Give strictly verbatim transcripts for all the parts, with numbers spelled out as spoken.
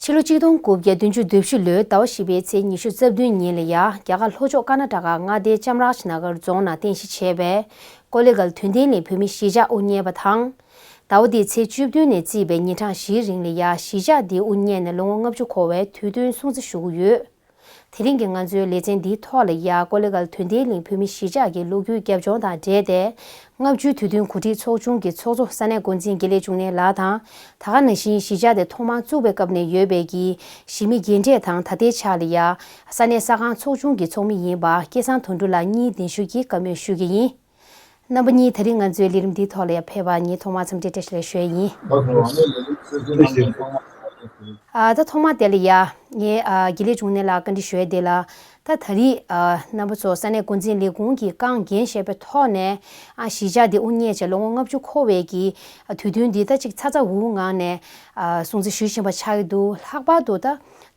ཕྱི་ལོ་གཅིག་སྟོང་དགུ་བརྒྱ་བདུན་ཅུ་དོན་བཞི་ལོའི་ཟླ་བ་བཞི་པའི་ཚེས་ཉི་ཤུ་རྩ་བདུན་ཉིན་ལ་ཡ། རྒྱ་གར་ལྷོ་ཕྱོགས་ཀར་ན་ཊ་ཀ་མངའ་སྡེའི་ཅམ་རཱཇ་ན་གར་རྫོང་ནང་རྟེན་གཞི་བྱས་པའི་ཀོ་ལེ་གྷལ་དོན་ལྡན་གླིང་བོད་མིའི་གཞིས་ཆགས་དབུ་བརྙེས་པ་དང་། ཟླ་བ་འདིའི་ཚེས་བཅུ་བདུན་ནས་བརྩིས་པའི་ཉིན་གྲངས་བཞིའི་རིང་ལ་ཡ། གཞིས་ཆགས་འདི་དབུ་བརྙེས་ནས་ལོ་ངོ་ལྔ་བཅུ་འཁོར་བའི་དུས་སྟོན་སྲུང་བརྩི་ཞུ་གི་ཡོད། དེ་རིང་གི་ང་ཚོའི་ལེ་ཚན་འདིའི་ཐོག་ལ་ཡ། ཀོ་ལེ་གྷལ་དོན་ལྡན་གླིང་བོད་མིའི་གཞིས་ཆགས་ཀྱི་ལོ་རྒྱུས་རྒྱབ་ལྗོངས་དང་འབྲེལ་ཏེ། ལྔ་བཅུའི་དུས་སྟོན་གོ་སྒྲིག་ཚོགས་ཆུང་གི་ཚོགས་གཙོ་ས་གནས་འགོ་འཛིན་དགེ་ལེགས་འབྱུང་གནས་ལགས་དང་། ད་ག་ནང་བཞིན་གཞིས་ཆགས་དེ་ཐོག་མར་བཙུགས་པའི་སྐབས་ནས་ཡོད་པའི་གི་གཞིས་མི་རྒན་གྲས་དང་། ད་ལྟའི་ཆ་ལ་ཡ། ས་གནས་གསར་ཁང་ཚོགས་ཆུང་གི་ཚོགས་མི་ཡིན་པ་སྐལ་བཟང་དོན་གྲུབ་ལགས་གཉིས་གདན་ཞུ་གིས་བཀའ་མོལ་ཞུ་གི་ཡིན། རྣམ་པ་གཉིས་ད་རིང་ང་ཚོའི་ལས་རིམ་འདིའི་ཐོག་ལ་ཡ་ཕེབས་པར་ངས་ཐོག་མར་འཚམས་འདྲི་བཀྲ་ཤིས་བདེ་ལེགས་ཞུ་ཡ་ཡིན། ཨ། ད་ཐོག་མར་དེ་ལ་ཡ། ངས་ཨ་དགེ་ལེགས་འབྱུང་གནས་ལགས་བཀའ་འདྲི་ཞུ་ཡ་དེ་ལ། ད་ད་རེས་ཨ་རྣམ་པ་ཚོ་ས་གནས་འགོ་འཛིན་ལས་ཁུངས་ཀྱི་རྐང་འགན་བཞེས་པའི་ཐོག་ནས། ཨ་གཞིས་ཆགས་འདི་དབུ་བརྙེས་བྱས་ལོ་ངོ་ལྔ་བཅུ་འཁོར་བའི་གི་ཨ་དུས་སྟོན་འདི་ད་ཅིག་ཚ་ཚ་འུར་འུར་ངང་ནས་ཨ་སྲུང་བརྩི་ཞུ་བཞིན་པ་ཆགས་ཀྱི་འདུག་ལྷག་པར་དུ་ད་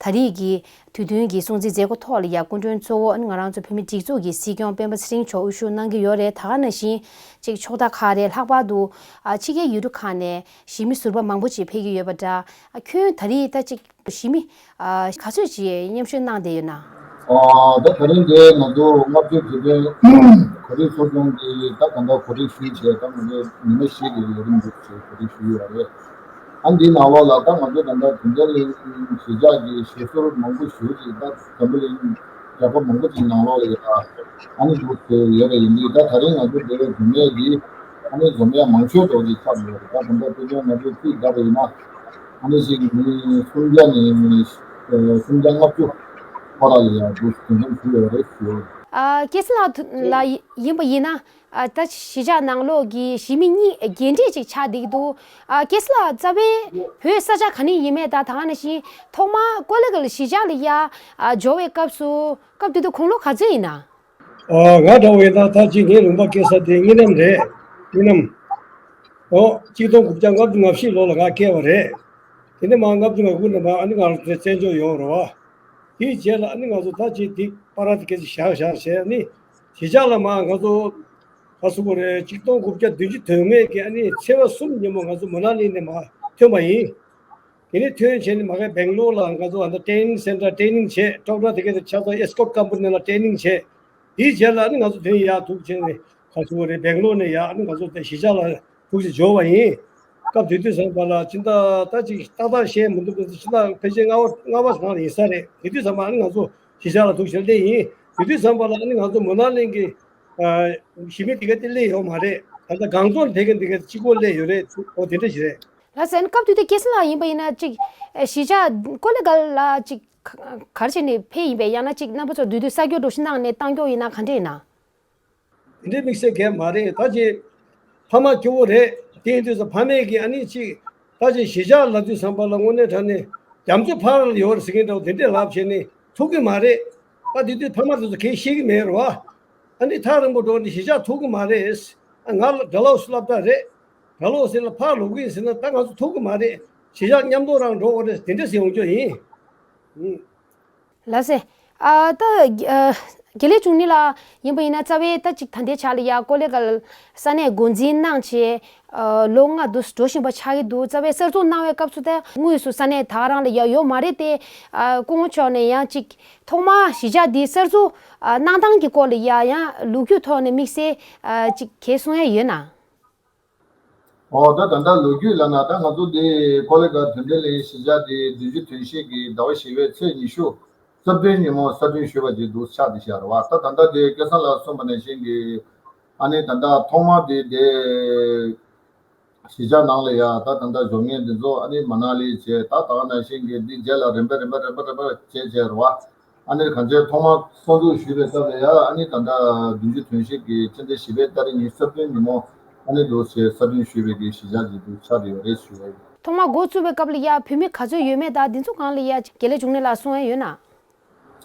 ད་རེས་ཀྱི་དུས་སྟོན་གྱི་སྲུང་བརྩིའི་མཛད་སྒོ་ཐོག་ལ་ཡ། སྐུ་མགྲོན་གཙོ་བོ་ང་རང་ཚོ་བོད་མིའི་སྒྲིག་འཛུགས་ཀྱི་སྲིད་སྐྱོང་སྤེན་པ་ཚེ་རིང་མཆོག་དབུ་བཞུགས་གནང་གི་ཡོད་རེད། ད་ག་ནང་བཞིན་ཅིག་ཕྱོགས་མཐའ་ཁག་རེད། ལྷག་པར་དུ་ཨ་ཕྱི་རྒྱལ་ཡུལ་གྲུ་ཁག་ནས་གཞིས་མི་ཟུར་པ་མང་པོ་ཅིག་ཕེབས་ཀྱི་ཡོད་པ་འདྲ། ཨ་ཁྱོན་ད་རེས་ད་ཅིག་གཞིས་མི་ཨ་ག་ཚོད་ཅིག་མཉམ་ཞུགས་གནང་བསྡད་ཡོད་ན། ཨ་ད་ད་རིང་འདིར་ང་ཚོ་ལྔ་བཅུའི་དུས་སྟོན་གོ་སྒྲིག་ཚོགས་ཆུང་གིས་ད་ད་ལྟ་གོ་སྒྲིག་ཞུས་བྱས། ད་ང་ཚོ་ཉི་མ་བཞི་གི་ལས་རིམ་འདུག་ཅེས་གོ་སྒྲིག་ཞུས་ཡོད་རེད། ཨ་འདིའི་ནང་ལོགས་ལ་ད་ང་ཚོ་ད་ལྟ་དོན་ལྡན་གླིང་གཞིས་ཆགས་ཀྱི་གཞིས་ཟུར་མང་པོ་ཞེ་ཅིག་ད་འཛམ་བུ་གླིང་རྒྱལ་ཁབ་མང་པོ་ཅིག་ནང་ལོགས་ལ་ཡ་ཨ་ནི་འདུག་ཟེར་ཡོད་པ་ཡིན་དུས། ད་ད་རིང་ང་ཚོ་འདིར་འཛོམས་ཡས་འདི་ཨ་ནི་འཛོམས་ཡས་མང་ཤོས་འདྲ་བོ་ཅིག་ཆགས་ཡོད་རེད། ད་ད་ལྟ་དཔེ་མཚོན་ང་ཚོས་རྩིས་བརྒྱབ་པ་ཡིན་ན། ཨ་ནི་ཞིག་མི་སུམ་བརྒྱ་ནས་སུམ་བརྒྱ་ལྔ་བཅུ་ཁོ་ར་ལ་ཡ་འདུག་དེ་འདྲ་ཞུ་ཡོད་རེད་ཞུ། ཨ་སྐལ་བཟང་ལགས་ལ་ཡིན་པ་ཡིན་ན། ཨ་ད་གཞིས་ཆགས་ནང་ལོགས་ཀྱི་གཞིས་མི་གཉིས་རྒན་གྲས་ཅིག་ཆགས་བསྡད་ཀྱི་འདུག་ཨ་སྐལ་བཟང་ལགས་རྩ་བའི་བོད་ས་ཆ་ག་ནས་ཡིན་མིན་དང་། ད་ག་ནང་བཞིན་ཐོག་མར་ཀོ་ལེ་གྷལ་གཞིས་ཆགས་ལ་ཡ་ཨ་འབྱོར་བའི་སྐབས་སུ་སྐབས་དེ་དུས་དགུང་ལོ་ག་ཚོད་ཡིན་ན། ཨ་ང་འདྲ་བོ་ཡིན་ན་ད་ཅིག་ངའི་ལུང་པ་སྐྱེས་ས་དེ་དངོས་གནས་རེད། དངོས་གནས། ཨོ་གཅིག་སྟོང་དགུ་བརྒྱ་ལྔ་བཅུ་ང་བཞི་ལོ་ལ་ང་སྐྱེས་པ་རེད། དེ་ནས་མར་ལྔ་བཅུ་ང་དགུ་ནས་མར་ཨ་ནི་ང་རང་ཚོའི་བཙན་བྱོལ་ཡོང་རེད་བ། དེའི་རྗེས་ལ་ཨ་ནི་ང་ཚོ་ད་ཅིག་དེ་པར་དེ་སྐད་ཅིག་བཞག་བཞག་བྱས། ཨ་ནི་གཞིས་ཆགས་ལ་མར་ང་ཚོ་ག་སུ་གོ་རེད། གཅིག་སྟོང་དགུ་བརྒྱ་བདུན་ཅུ་དོན་ལྔ་གི་ཨ་ནི་ཚེས་པ་གསུམ་ཉིན་མོ་ང་ཚོ་མ་ན་ལི་ནས་མར་ཐོན་པ་ཡིན། དེ་ནས་ཐོན་བྱས་ནས་མ་གི་སྦེང་ལོར་ལ་ང་ཚོ་ཨ་ད་ཊེ་རེ་ནིང་སེན་ཊར་ཊེ་རེ་ནིང་བྱས། ཌོག་ཊར་དེ་གའི་ཆ་ཚང་ཨེ་སི་ཀོཊ་ཀམ་པ་ནི་ལ་ཊེ་རེ་ནིང་བྱས། དེའི་རྗེས་ལ་ཨ་ནི་ང་ཚོ་དེ་ནས་ཡར་ཐུག་བྱས་ནས་ག་སུ་གོ་རེད། སྦེང་ལོར་ནས་ཡར་ཨ་ནི་ང་ཚོ་དེ་གཞིས་ཆགས་ལ་ཐུག་བྱས་འབྱོར་བ་ཡིན། སྐབས་དེ་དུས་ཙམ་པ་ལ་ཕྱི་ཟླ་ད་ཅིག་ཏག་ཏག་ཤེས་མི་འདུག་ཕྱི་ཟླ་ཕལ་ཆེར་ལྔ་པ་ལྔ་པ་སྒང་ལ་ཡིན་ས་རེད། དེ་དུས་ཙམ་པ་ཨ་ནི་ང་ཚོ་གཞིས་ཆགས་ལ་ཐུག་བྱས་སླེབས་ཡིན། དེ་དུས་ཙམ་པ་ལ་ཨ་ནི་ང་ཚོ་མུ་ན་ལིང་གི་ཨ་གཞིས་མི་དེ་ག་དེ་སླེབས་ཡོད་མ་རེད། ད་ལྟ་སྒང་ཚོགས་དེ་ག་དེ་ག་གཅིག་པོ་སླེབས་ཡོད་རེད། འོ་དེ་འདྲ་ཞིག་རེད། ལགས་སོ། ཨ་ནི་སྐབས་དེ་དུས་སྐལ་བཟང་ལགས་ཡིན་པ་ཡིན་ན་ཅིག་ཨ་གཞིས་ཆགས་ཀོ་ལེ་གྷལ་ལ་ཅིག་ག་ག་རེ་བྱས་ནས་ཕེབས་ཡིན་པས། ཡང་ན་ཅིག་རྣམ་པ་ཚོ་དུས་དུས་གསར་འགྱུར་འདྲ་ཞིག་གནང་ནས་བཏང་རྒྱུ་ཡིན་ན་ག་འདྲ་ཡིན་ན། དེ་འདྲའི་དམིགས་བསལ་གང་ཡང་མ་རེད། ད་ཅིག་ཕ་མ་སྐྱོ་བོ་རེད། དེ་ཡིན་དུས་ཙམ་ཕ་མས་ཀྱིས་ཨ་ནི་ཅིག་ད་ཅིག་གཞིས་ཆགས་ལབ་དུས་ཙམ་པ་ལ་དངོས་གནས་དྲང་གནས་རྒྱ་མཚོ་ཕར་ལ་ཡོད་རེད་ཟེར་མཁན་འདྲ་བོ་དེ་འདྲས་ལབ་བྱས་ནས་ཐུག་གི་མ་རེད། ད་དེ་དུས་ཕ་མ་དེ་ཚོ་གང་ཡང་ཤེས་ཀྱི་མེད་རེད་བ། ཨ་ནི་ཐག་རིང་པོ་འགྲོ་ནས་གཞིས་ཆགས་ཐུག་གི་མ་རེད། ཨ་ང་ལ་དགྲ་ལོག་སུ་སློབ་གྲྭ་རེད། དགྲ་ལོག་ཟེར་ལ་ཕར་ལོག་གི་ཡིན་ཟེར་ན་ད་ང་ཚོ་ཐུག་གི་མ་རེད། གཞིས་ཆགས་མཉམ་དུ་རང་འགྲོ་དགོས་རེད། དེ་འདྲ་ཟེར་ཡོང་རྒྱུ་ཡིན། ཨུ། ལགས་སེ། ཨ་ད་ཨ་དགེ་ལེགས་འབྱུང་གནས་ལགས་ཡིན་པ་ཡིན་ན་རྩ་བའི་ད་ཅིག་ད་ལྟའི་ཆ་ལ་ཡ་ཀོ་ལེ་གྷལ་ས་གནས་འགོ་འཛིན་གནང་བྱས་ཨ་ལོ་ལྔ་དུ་འགྲོ་བཞིན་པ་ཆགས་ཀྱི་འདུག་རྩ་བའི་གསར་འཛུགས་གནང་བའི་སྐབས་སུ་ད་དངོས་སུ་ས་གནས་ད་ག་རང་ལ་ཡ་ཡོད་མ་རེད་དེ། ཨ་སྐུ་ངོ་མཆོག་ནས་ཡང་ཅིག་ཐོག་མར་གཞིས་ཆགས་འདི་གསར་འཛུགས་ཨ་གནང་སྟངས་ཀྱི་སྐོར་ལ་ཡ་ཡང་ལོ་རྒྱུས་ཐོག་ནས་དམིགས་བསལ་ཨ་ཅིག་གང་གསུང་ཡ་ཡོད་ན། ཨོ་ད་ད་ལྟ་ལོ་རྒྱུས་ལབ་ན། ད་ང་ཚོ་འདི་ཀོ་ལེ་གྷལ་དོན་ལྡན་གླིང་གཞིས་ཆགས་འདི་བདུན་ཅུ་དོན་བཞི་གི་ཟླ་བ་བཞི་པའི་ཚེས་ཉི་ཤུ་རྩ་བདུན་ཉིན་མོ་གསར་སྐྲུན་ཞུས་པ་ཅིག་འདུག་ཆགས་བསྡད་ཤག་རེད་བ། ད་ད་ལྟ་འདི་སྐལ་བཟང་ལགས་གསུངས་པ་ནང་བཞིན་གྱི་ཨ་ནི་ད་ལྟ་ཐོག་མར་འདི་འདི་གཞིས་ཆགས་ནང་ལ་ཡ་ད་ད་ལྟ་འབྱོར་མཁན་འདི་ཚོ་ཨ་ནི་མ་ན་ལི་བྱས། ད་ད་ག་ནང་བཞིན་གྱི་འདི་རྗེས་ལ་རིམ་པ་རིམ་པ་རིམ་པ་རིམ་པ་བྱས་བྱས་རེད་བ། ཨ་ནི་གང་ཅི་ཐོག་མར་གསར་འཛུགས་ཞུས་པའི་སྐབས་ལ་ཡ་ཨ་ནི་ད་ལྟ་བདུན་ཅུ་དོན་བཞི་གི་ཕྱི་ཟླ་བཞི་པའི་ཏ་རིག་ཉི་ཤུ་རྩ་བདུན་ཉིན་མོ་ཨ་ནི་འདུག་སེ་གསར་སྐྲུན་ཞུས་པའི་གི་གཞིས་ཆགས་ཅིག་འདུག་ཆགས་བསྡད་ཡོད་རེད་ཞུ་ཡ་ཡིན། ཐོག་མར་འགོ་བཙུགས་པའི་སྐབས་ལ་ཡ་བོད་མི་ག་ཚོད་ཡོད་མེད་དང་འདི་ཚོ་སྒང་ལ་ཡ་དགེ་ལེགས་འབྱུང་གནས་ལགས་གསུང་ཡ་ཡོད་ན།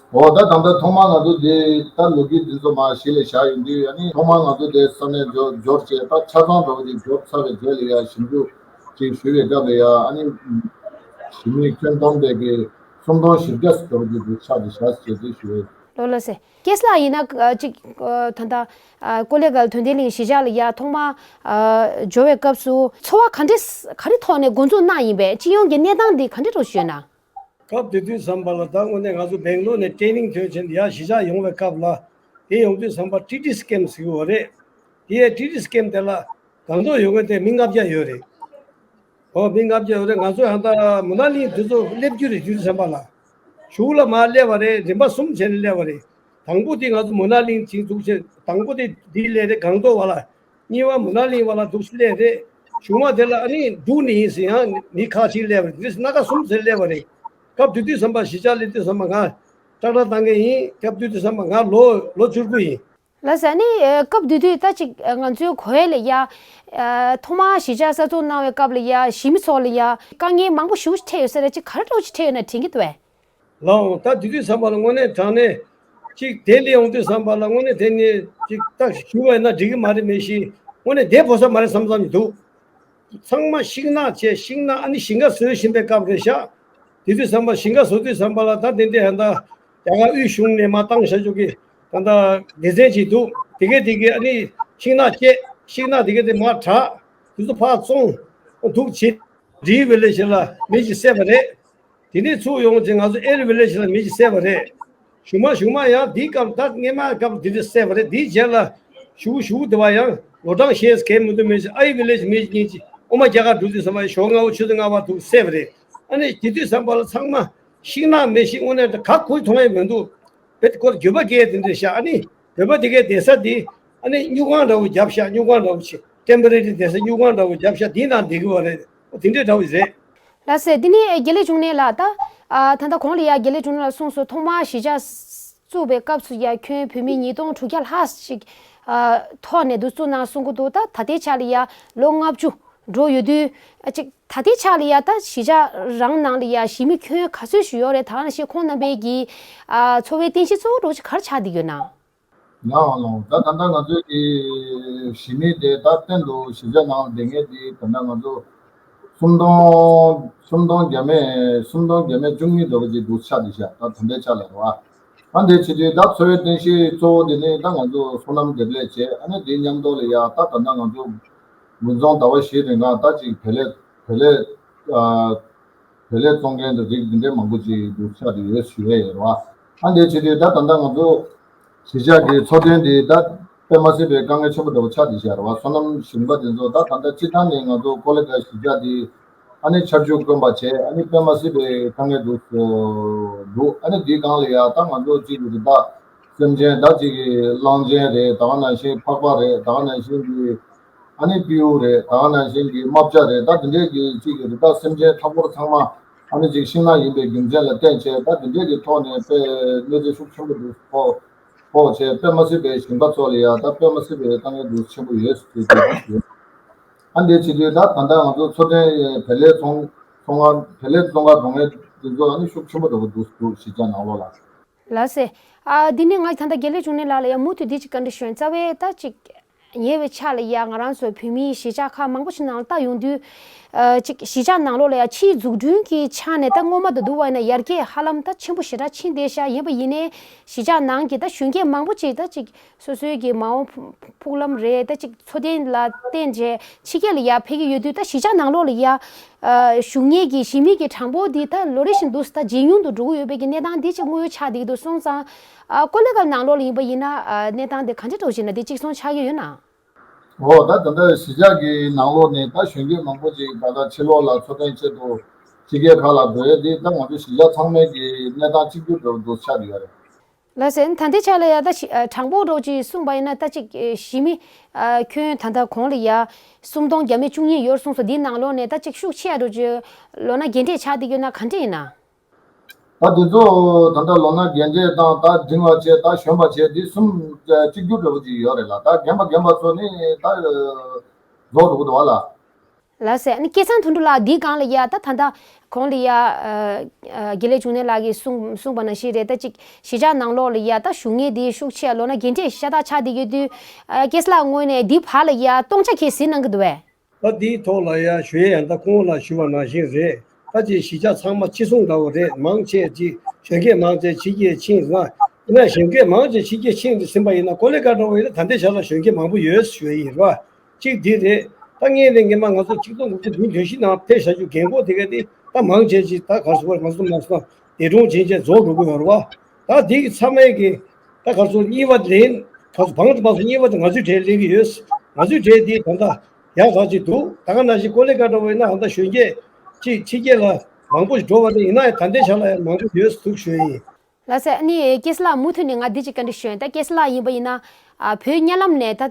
འོ་ད་ད་ལྟ་ཐོག་མར་ང་ཚོ་དེ་ད་ལོ་རྒྱུས་འདི་ཚོ་མར་གཞི་ལ་བཞག་ཡོང་དུས། ཨ་ནི་ཐོག་མར་ང་ཚོ་དེ་ས་གནས་འབྱོར་འབྱོར་བྱས་ད་ཆ་ཚང་འདྲ་བོ་ཅིག་འབྱོར་ཚར་བའི་རྗེས་ལ་ཡ་ཞིབ་འཇུག་ཅིག་ཞུས་པའི་སྐབས་ལ་ཡ་ཨ་ནི་གཞིས་མི་ཁྱོན་བསྡོམས་པའི་གི་སུམ་སྟོང་བཞི་བརྒྱ་ཙམ་འདྲ་བོ་ཅིག་འདུག་ཆགས་ཏེ་བཞག་ཟེར་ཏེ་ཞུ་ཡ་ཡིན། ལགས་ལགས་སེ། སྐལ་བཟང་ལགས་ཡིན་ན་ཨ་ཅིག་ཨ་ད་ལྟ་ཨ་ཀོ་ལེ་གྷལ་དོན་ལྡན་གླིང་གཞིས་ཆགས་ལ་ཡ་ཐོག་མར་ཨ་འབྱོར་བའི་སྐབས་སུ་ཚོར་བ་ག་འདྲ་ག་རེ་ཐོག་ནས་འགོ་འཛུགས་གནང་ཡིན་པས། སྤྱི་ཡོངས་ཀྱི་གནས་སྟངས་འདི་ག་འདྲ་འདྲ་ཞུས་ན། སྐབས་དེ་དུས་ཙམ་པ་ལ་ད་དངོས་གནས་ང་ཚོ་སྦེང་ལོར་ནས་ཊེ་ནིང་ཐོན་བྱས་ནས་ཡར་གཞིས་ཆགས་ཡོང་བའི་སྐབས་ལ། དེ་ཡོང་དུས་ཙམ་པ་ཊི་ཊི་སི་ཀེམ་ཟེར་གྱི་ཡོད་རེད། དེ་ཡང་ཊི་ཊི་སི་ཀེམ་དེ་ལ་སྒང་ཏོག་ཡོང་མཁན་དེ་མི་ལྔ་བརྒྱ་ཡོད་རེད། ཨོ་མི་ལྔ་བརྒྱ་ཡོད་རེད། ང་ཚོ་ཡང་ད་མུ་ན་གླིང་དེ་ཚོ་སླེབས་རྒྱུ་རེད། དུས་ཙམ་པ་ལ་གཞུག་ལ་མར་སླེབས་པ་རེད། རིམ་པ་གསུམ་བྱས་ནས་སླེབས་པ་རེད། དང་པོ་དེ་ང་ཚོ་མུ་ན་གླིང་ཅིག་འཛུགས་བྱས། དང་པོ་དེ་འདི་སླེབས་རེད། སྒང་ཏོག་བ་ལ། གཉིས་པ་མུ་ན་གླིང་བ་ལ་འདུག་སེ་སླེབས་རེད། གཞུག་མ་དེ་ལ་ཨ་ནི་འབྲུག་ནས་ཡིན་ཟེར་ཡང་མི་ཁག་ཅིག་སླེབས་པ་རེད། དེ་སྣ་ཁ་གསུམ་ཟེར་སླེབས་པ་རེད། སྐབས་དེ་དུས་ཙམ་པ་གཞིས་ཆགས་སླེབས་དུས་ཙམ་པ་ང་ཏག་ཏག་བཏང་མཁན་ཡིན། སྐབས་དེ་དུས་ཙམ་པ་ང་ལོ་ལོ་བཅུ་དགུ་ཡིན། ལགས་སོ། ཨ་ནི་ཨ་སྐབས་དེ་དུས་ད་ཅིག་ཨ་ང་ཚོའི་གོ་ཡ་ལ་ཡ། ཨ་ཐོག་མར་གཞིས་ཆགས་གསར་འཛུགས་གནང་བའི་སྐབས་ལ་ཡ་གཞིས་མི་ཚོ་ལ་ཡ་དཀའ་ངལ་མང་པོ་ཞེ་པོ་ཅིག་འཕྲད་ཡོད་ས་རེད། ཅིག་ག་རེ་འདྲ་བོ་ཅིག་འཕྲད་ཡོད་ན་དྲན་གྱི་འདུག་གས། ལགས་འོང་། ད་དེ་དུས་ཙམ་པ་ལ་དངོས་གནས་དྲང་གནས་ཅིག་དེ་སླེབས་ཡོང་དུས་ཙམ་པ་ལ་དངོས་གནས་དེ་ནི་ཅིག་ད་ཞུ་བ་ཡིན་ན་འགྲིག་གི་མ་རེད་མེད་ཤི། དངོས་གནས་བསྡད་ཕོད་ས་མ་རེད་བསམ་བསམ་གྱི་འདུག། ཚང་མ་ཤིང་ནགས་བྱས། ཤིང་ནགས། ཨ་ནི་ཞིང་ཁ་བཟོས་བཞིན་པའི་སྐབས་རེད་ཤག། དེ་དུས་ཙམ་པ་ཞིང་ཁ་བཟོ་དུས་ཙམ་པ་ལ་ད་དེ་འདྲའི་ཧན་ད་རྒྱ་གར་དབུས་གཞུང་ནས་མར་བཏང་བཞག་རྒྱུ་གི་ད་ད་སྡེ་ཚན་ཅིག་འདུག། དེ་གས་དེ་གས་ཨ་ནི་ཤིང་ནགས་བཅད། ཤིང་ནགས་དེ་གས་དེ་མར་དྲག། དེ་ཚོ་ཕར་བཙོང་འདུག་བྱེད། རིའི་ཝི་ལེ་ཇི་ལ་མི་ཞིག་བསད་པ་རེད། དེ་ནས་ཚུར་ཡོང་རྗེས་ང་ཚོ་ཨེར་ཝི་ལེ་ཇི་ལ་མི་ཞིག་བསད་པ་རེད། གཞུག་མ་གཞུག་མ་ཡང་འདིའི་སྐབས་ད་སྔས་མ་སྐབས་འདི་འདྲ་བསད་པ་རེད། དེའི་རྗེས་ལ་གཞུག་གཞུག་དེ་བ་ཡང་ལོ་གྲངས་ཞེས་གལ་མི་འདུག་མི་ཞིག་ཨའི་ཝི་ལེ་ཇི་མི་གཉིས་ཀྱིས་དབུ་མ་རྒྱ་གར་འགྲོ་དུས་ཙམ་པ་ཞོགས་སྔ་པོ་ཆུ་ཚོད་ལྔ་པ་འདུག་བསད་པ་རེད། ཨ་ནི་དེ་དུས་ཙམ་པ་ལ་ཚང་མ་ཤིང་ནགས་མེད་ཤིང་། དངོས་གནས་ག་གོ་མཐོང་ཡ་མི་འདུག། བེད་སྐོར་གྱོད་པ་སྐྱེལ་དེ་འདྲ་ཤག། ཨ་ནི་བོད་པ་དེ་གའི་བསྡད་ས་དེ་ཨ་ནི་སྨྱུག་ཁང་འདྲ་བོ་བརྒྱབ་ཤག། སྨྱུག་ཁང་འདྲ་བོ་ཆེ། ཊེམ་པོ་རེ་རི་བསྡད་ས་སྨྱུག་ཁང་འདྲ་བོ་བརྒྱབ་ཤག། དེའི་ནང་བསྡད་གི་བ་རེད། ཨོ་དེ་འདྲའི་འདྲ་བོ་རེད། ལགས་སེ། འདི་ནི་དགེ་ལེགས་འབྱུང་གནས་ལགས། ད་ཨ་ད་ལྟ་གོང་ལ་ཡ་དགེ་ལེགས་འབྱུང་གནས་ལགས་གསུངས་སོང་། ཐོག་མར་གཞིས་ཆགས་བཙུགས་པའི་སྐབས་སུ་ཡ་ཁྱོན་བོད་མི་ཉིས་སྟོང་དྲུག་བརྒྱ་ལྷག་ཅིག་ཨ་ཐོག་ནས་འདུ་བཙུགས་གནང་གསུང་གི་འདུག། ད་ད་ལྟའི་ཆ་ལ་ཡ་ལོ་ལྔ་བཅུ་འགྲོ་ཡོད་དུས། ཨ་ཅིག་ད་ལྟའི་ཆ་ལ་ཡ་ད་གཞིས་ཆགས་རང་ནང་ལ་ཡ་གཞིས་མི་ཁྱོན་ག་ཚོད་ཞིག་ཡོད་རེད། ད་ག་ནང་བཞིན་ཁོང་རྣམ་པའི་གི་ཨ་འཚོ་བའི་རྟེན་གཞི་གཙོ་བོ་འདྲ་བོ་ཅིག་ག་རེ་ཆགས་བསྡད་ཡོད་ན། ལགས་འོང་། ལགས་འོང་། ད་ད་ལྟ་ང་ཚོའི་གི་གཞིས་མི་དེ་ད་གཏན་དུ་གཞིས་ཆགས་ནང་ལ་བསྡད་མཁན་དེ་ད་ལྟ་ང་ཚོ་སུམ་སྟོང་སུམ་སྟོང་བརྒྱ་མེད་སུམ་སྟོང་བརྒྱ་མེད་བཅུ་གཉིས་འདྲ་བོ་ཅིག་འདུག་ཆགས་བསྡད་ཤག། ད་ད་ལྟའི་ཆ་ལ་རེད་བ། ཨ་འདི་བྱེད་དུས་ད་འཚོ་བའི་རྟེན་གཞི་གཙོ་བོ་དེ་ནི་ད་ང་ཚོ་སོ་ནམ་འདེབས་ལས་བྱས། ཨ་ནི་དེའི་མཉམ་དུ་ལ་ཡ་ད་ད་ལྟ་ང་ཚོ་དགུན་ཚོང་ཟླ་བ་བཞིའི་རིང་ལ་ད་ཅིག་བལ་ལས་བལ་ལས་ཨ་བལ་ལས་བཙོང་མཁན་དང་རིགས་འདི་འདྲའི་མང་པོ་ཅིག་འདུག་ཆགས་བསྡད་ཡོད་ཞུ་ཡས་ཡོད་རེད་བ། ཨ་འདི་བྱེད་དུས་ད་ད་ལྟ་ང་ཚོ་གཞིས་ཆགས་ཀྱི་འཚོ་རྟེན་འདི་ད་དཔེ་མ་སྲིད་པའི་དཀའ་ངལ་ཆེན་པོ་འདྲ་བོ་ཆགས་བསྡད་ཤག་རེད་བ། སོ་ནམ་ཞིང་པ་དེ་ཚོ་ད་ད་ལྟ་སྤྱིར་བཏང་ནས་ང་ཚོ་ཀོ་ལི་གྷལ་གཞིས་ཆགས་འདི་ཨ་ནི་ཆར་ཆུ་དཀོན་པ་བྱས། ཨ་ནི་དཔེ་མ་སྲིད་པའི་དཀའ་ངལ་འདུག་འདུག། ཨ་ནི་འདིའི་སྒང་ལ་ཡ་ད་ང་ཚོ་གཅིག་གི་རི་དྭགས་སེམས་ཅན་ད་གཅིག་གི་གླང་ཆེན་རེད། ད་ག་ནང་བཞིན་ཕག་པ་རེད། ད་ག་ནང་བཞིན་གྱི་ཨ་ནི་སྤྲེའུ་རེད། ད་ག་ནང་བཞིན་གྱི་རྨ་བྱ་རེད། ད་དེ་འདྲའི་གི་གཅིག་གི་རི་དྭགས་སེམས་ཅན་ཁྲག་འཁོར་ཚང་མ་ཨ་ནི་གཅིག་ཤིང་ནགས་ཡིན་པའི་རྒྱུ་མཚན་ལ་བརྟེན་བྱས། ད་དེ་འདྲའི་གི་ཐོག་ནས་དཔེ་གནོད་འཚེ་ཤུགས་ཆེན་པོ་འདུག་ཕོག་ཕོག་བྱས། དཔེ་མ་སྲིད་པའི་ཞིང་པ་ཚོ་ལ་ཡ་ད་དཔེ་མ་སྲིད་པའི་དཀའ་ངལ་འདུག་ཆེན་པོ་ཡོད་ཟེར་གྱི་ཡོད། ཨ་འདི་བྱེད་དུས་ད་ད་ལྟ་ང་ཚོ་འཚོ་རྟེན་བལ་ལས་བཙོང་བཙོང་ག་བལ་ལས་བཙོང་ག་འགྲོ་མཁན་དེ་ཚོ་ཨ་ནི་ཤུགས་ཆེན་པོ་འདྲ་བོ་འདུག་འདུག་གཞིས་ཆགས་ནང་ལོགས་ལ། ལགས་སེ། ཨ་འདི་ནི་ང་ད་ལྟ་དགེ་ལེགས་འབྱུང་གནས་ལགས་ལ་ཡང་མུ་མཐུད་འདི་ཅིག་བཀའ་འདྲི་ཞུ་ཡིན། རྩ་བའི་ད་ཅིག་ཉེ་བའི་ཆ་ལ་ཡ་ང་རང་ཚོ་བོད་མིའི་གཞིས་ཆགས་ཁག་མང་པོ་ཞིག་ནང་ལ་ལྟ་ཡོང་དུས། ཨ་ཅིག་གཞིས་ཆགས་ནང་ལོགས་ལ་ཡ་ཕྱིའི་འཛུགས་སྐྲུན་གྱི་ཆ་ནས་ད་སྔོན་མ་དང་བསྡུར་བ་ཡིན་ན་ཡར་རྒྱས་ཧ་ལམ་ད་ཆེན་པོ་ཞེ་དྲག་ཕྱིན་བསྡད་ཤག། ཡིན་པ་ཡིན་ནའི་གཞིས་ཆགས་ནང་གི་ད་གཞོན་སྐྱེས་མང་པོ་ཅིག་ད་ཅིག་སོ་སོའི་གི་མ་འོངས་ཕུག་ལམ་རེད། ད་ཅིག་འཚོ་རྟེན་ལ་བརྟེན་བྱས་ཕྱི་རྒྱལ་ལ་ཡ་ཕེབས་ཀྱི་ཡོད་དུས། ད་གཞིས་ཆགས་ནང་ལོགས་ལ་ཡ་ཨ་བཞུགས་མཁན་གྱི་གཞིས་མི་གི་གྲངས་འབོར་འདི་ད་ལོ་རེ་བཞིན་དུ་ད་ཇེ་ཉུང་དུ་འགྲོ་གི་ཡོད་པའི་གི་གནས་སྟངས་འདི་ཅིག་དངོས་ཡོད་ཆགས་བསྡད་ཀྱི་འདུག་སོང་ཙང་། ཨ་ཀོ་ལི་གྷལ་ནང་ལོགས་ལ་ཡིན་པ་ཡིན་ན་ཨ་གནས་སྟངས་འདི་ག་འདྲ་འདྲ་བོ་ཞིག་ན་འདི་གཅིག་མཚུངས་ཆགས་ཀྱི་ཡོད་ན། འོ་ད་ད་ལྟ་གཞིས་ཆགས་ཀྱི་ནང་ལོགས་ནས་ད་གཞོན་སྐྱེས་མང་པོ་ཅིག་ད་ལྟ་ཕྱི་ལོགས་ལ་འཚོ་རྟེན་ཆེད་དུ་ཕྱི་རྒྱལ་ཁག་ལ་འགྲོ་ཡས་འདི་ད་ང་ཚོ་གཞིས་ཆགས་ཚང་མའི་གི་གནས་སྟངས་གཅིག་གྱུར་འདྲ་བོ་འདུག་ཆགས་ཀྱི་ཡོད་རེད། ལགས་སེ། ད་ལྟའི་ཆ་ལ་ཡ་ད་ཞི་ཨ་གྲངས་འབོར་འདྲ་བོ་ཅིག་གསུངས་པ་ཡིན་ན། ད་ཅིག་ཨེ་གཞིས་མི་ཨ་ཁྱོན་ད་ལྟ་གོང་ལ་ཡ་སུམ་སྟོང་བརྒྱ་མེད་བཅུ་གཉིས་ཡོད་གསུངས་སོང་། འདིའི་ནང་ལོགས་ནས་ད་ཅིག་ཤུགས་ཆེ་ཡ་འདྲ་བོ་ཅིག་ལོ་ན་རྒན་གྲས་ཆགས་བསྡད་ཡོད་ན་ག་འདྲ་ཡིན་ན། ད་འདི་ཚོ་ད་ལྟ་ལོ་ན་རྒན་གྲས་དང་ད་འབྲིང་བ་བྱས་ད་གཞོན་པ་བྱས་འདི་གསུམ་གཅིག་གྱུར་འདྲ་བོ་ཅིག་ཡོད་རེད་ལ། ད་རྒན་པ་རྒན་པ་ཚོ་ནི་ད་རྫོགས་འགྲོ་གི་འདུག་བ་ལ། ལགས་སེ། ཨ་ནི་སྐལ་བཟང་དོན་གྲུབ་ལགས། འདིའི་སྒང་ལ་ཡ་ད་ད་ལྟ་གོང་ལ་ཡ་ཨ་ཨ་དགེ་ལེགས་འབྱུང་གནས་ལགས་ཀྱིས་གསུངས་གསུངས་པ་ནང་བཞིན་རེད། ད་ཅིག་གཞིས་ཆགས་ནང་ལོགས་ལ་ཡ་ད་བཞུགས་མཁན་འདི་ཤུགས་ཆེ་ལོ་ན་རྒན་གྲས་ཤ་སྟག་ཆགས་བསྡད་ཡོད་དུས། ཨ་སྐལ་བཟང་ལགས་ངོས་ནས་འདི་བར་ལ་ཡ་སྟོང་ཆ་གས་གཟིགས་གནང་གི་འདུག་བས། ད་འདིའི་ཐོག་ལ་ཡ་ཞུ་ཡས་ཡང་ད་ཁོང་ལ་ཞུ་བ་ནང་བཞིན་རེད། ད་ཅིག་གཞིས་ཆགས་ཚང་མ་ཕྱི་སྲུང་འདྲ་བོ་རེད། མང་ཆེ་ཅིག་གཞོན་སྐྱེས་མང་ཆེ་ཕྱི་རྒྱལ་ཕྱིན་ཟིན་ན། ཡིན་ན་གཞོན་སྐྱེས་མང་ཆེ་ཕྱི་རྒྱལ་ཕྱིན་ཟིན་པ་ཡིན་ན་ཀོ་ལི་གྷལ་འདྲ་བོ་ཡིན་ན་ད་ལྟའི་ཆ་ལ་གཞོན་སྐྱེས་མང་པོ་ཡོད་ཞུ་ཡས་ཡིན་རེད་བ། གཅིག་འདི་རེད། ད་སྔོན་ནས་སྔོན་མ་ང་ཚོ་ཆིག་སྟོང་དགུ་བརྒྱ་བདུན་ཅུ་དོན་བཞི་ནང་ཕེབས་བཞག་རྒྱུ་རྒན་གོག་དེ་ག་དེ་ད་མང་ཆེ་ཅིག་ད་ག་རེ་ཟེར་དགོས་རེད། ང་ཚོ་མ་སོང་ འདས་གྲོངས་ཕྱིན་ཆད་རྫོགས་འགྲོ་གི་ཡོད་རེད་བ། ད་འདི་གི་ཚང་མས་ཀྱི་ད་ག་ཚོད་གཉིས་པ་ལེན་ག་ཚོད་བང་དུ་བང་སོ་གཉིས་པ་དེ་ང་ཚོའི་གྲས་ལེན་གི་ཡོད། ང་ཚོའི་གྲས་འདི་ད་ལྟ་ཡག་ཐག་ཆོད་འདུག་ད་ག་ནང་བཞིན་ཀོ་ལེ་ག་འདྲ་བ་ཡིན་ན་ཨ་ད་གཞོན་སྐྱེས་ཅིག་ཕྱི་རྒྱལ་ལ་མང་པོ་ཞིག་འགྲོ་བ་དེ་ཡིན་ན་ད་ལྟའི་ཆ་ལ་ཡང་མང་པོ་ཡོད་འདུག་ཞུ་ཡིན། ལགས་སེ། ཨ་ནི་སྐལ་བཟང་ལགས་མུ་མཐུད་ནས་ང་འདི་ཅིག་བཀའ་འདྲི་ཞུ་ཡིན། ད་སྐལ་བཟང་ལགས་ཡིན་པ་ཡིན་ན། ཨ་བོད་གཉའ་ལམ་ནས་ད་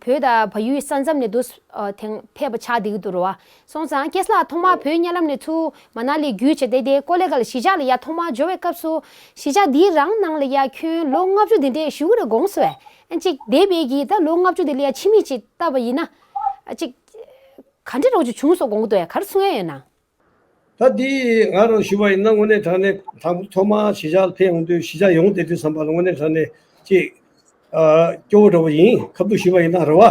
བོད་དང་བལ་ཡུལ་ས་མཚམས་ནས་འདུག་ཨ་དེང་ཕེབས་པ་ཆགས་བསྡད་ཀྱི་འདུག་རེད་བ། སོང་ཙང་སྐལ་བཟང་ལགས་ཐོག་མར་བོད་གཉའ་ལམ་ནས་ཚུར་མ་ན་ལི་བརྒྱུད་བྱས་ཏེ་དེ་ཀོ་ལེ་གྷལ་གཞིས་ཆགས་ལ་ཡར་ཐོག་མར་འབྱོར་བའི་སྐབས་སུ་གཞིས་ཆགས་འདིའི་རང་ནང་ལ་ཡར་ཁྱོན་ལོ་ལྔ་བཅུ་དེ་འདྲས་བཞུགས་ཀྱི་རེད་དགོངས་སོང་བས། ཨ་ཅིག་འདས་པའི་གི་ད་ལོ་ལྔ་བཅུ་དེ་ལ་ཡར་ཕྱི་མིག་ཅིག་བལྟས་པ་ཡིན་ན། ཨ་ཅིག་ག་འདྲ་རོགས་ཅིག་བྱུང་སོང་དགོངས་ཀྱི་འདུག་ཡ། ག་རེ་གསུང་ཡ་ཡོད་ན། ད་འདི་ང་རང་ཞུ་བ་ཡིན་ན་དངོས་གནས་དྲང་གནས་དང་པོ་ཐོག་མར་གཞིས་ཆགས་ལ་ཕེབས་ཡོང་དུས་གཞིས་ཆགས་ཡོང་བསྡད་དུས་ཙམ་པ་ལ་དངོས་གནས་དྲང་གནས་ཅིག་ཨ་སྐྱོ་བོ་འདྲ་བོ་ཡིན། ཁ་ཐུག་ཞུ་བ་ཡིན་ན་རེད་བ།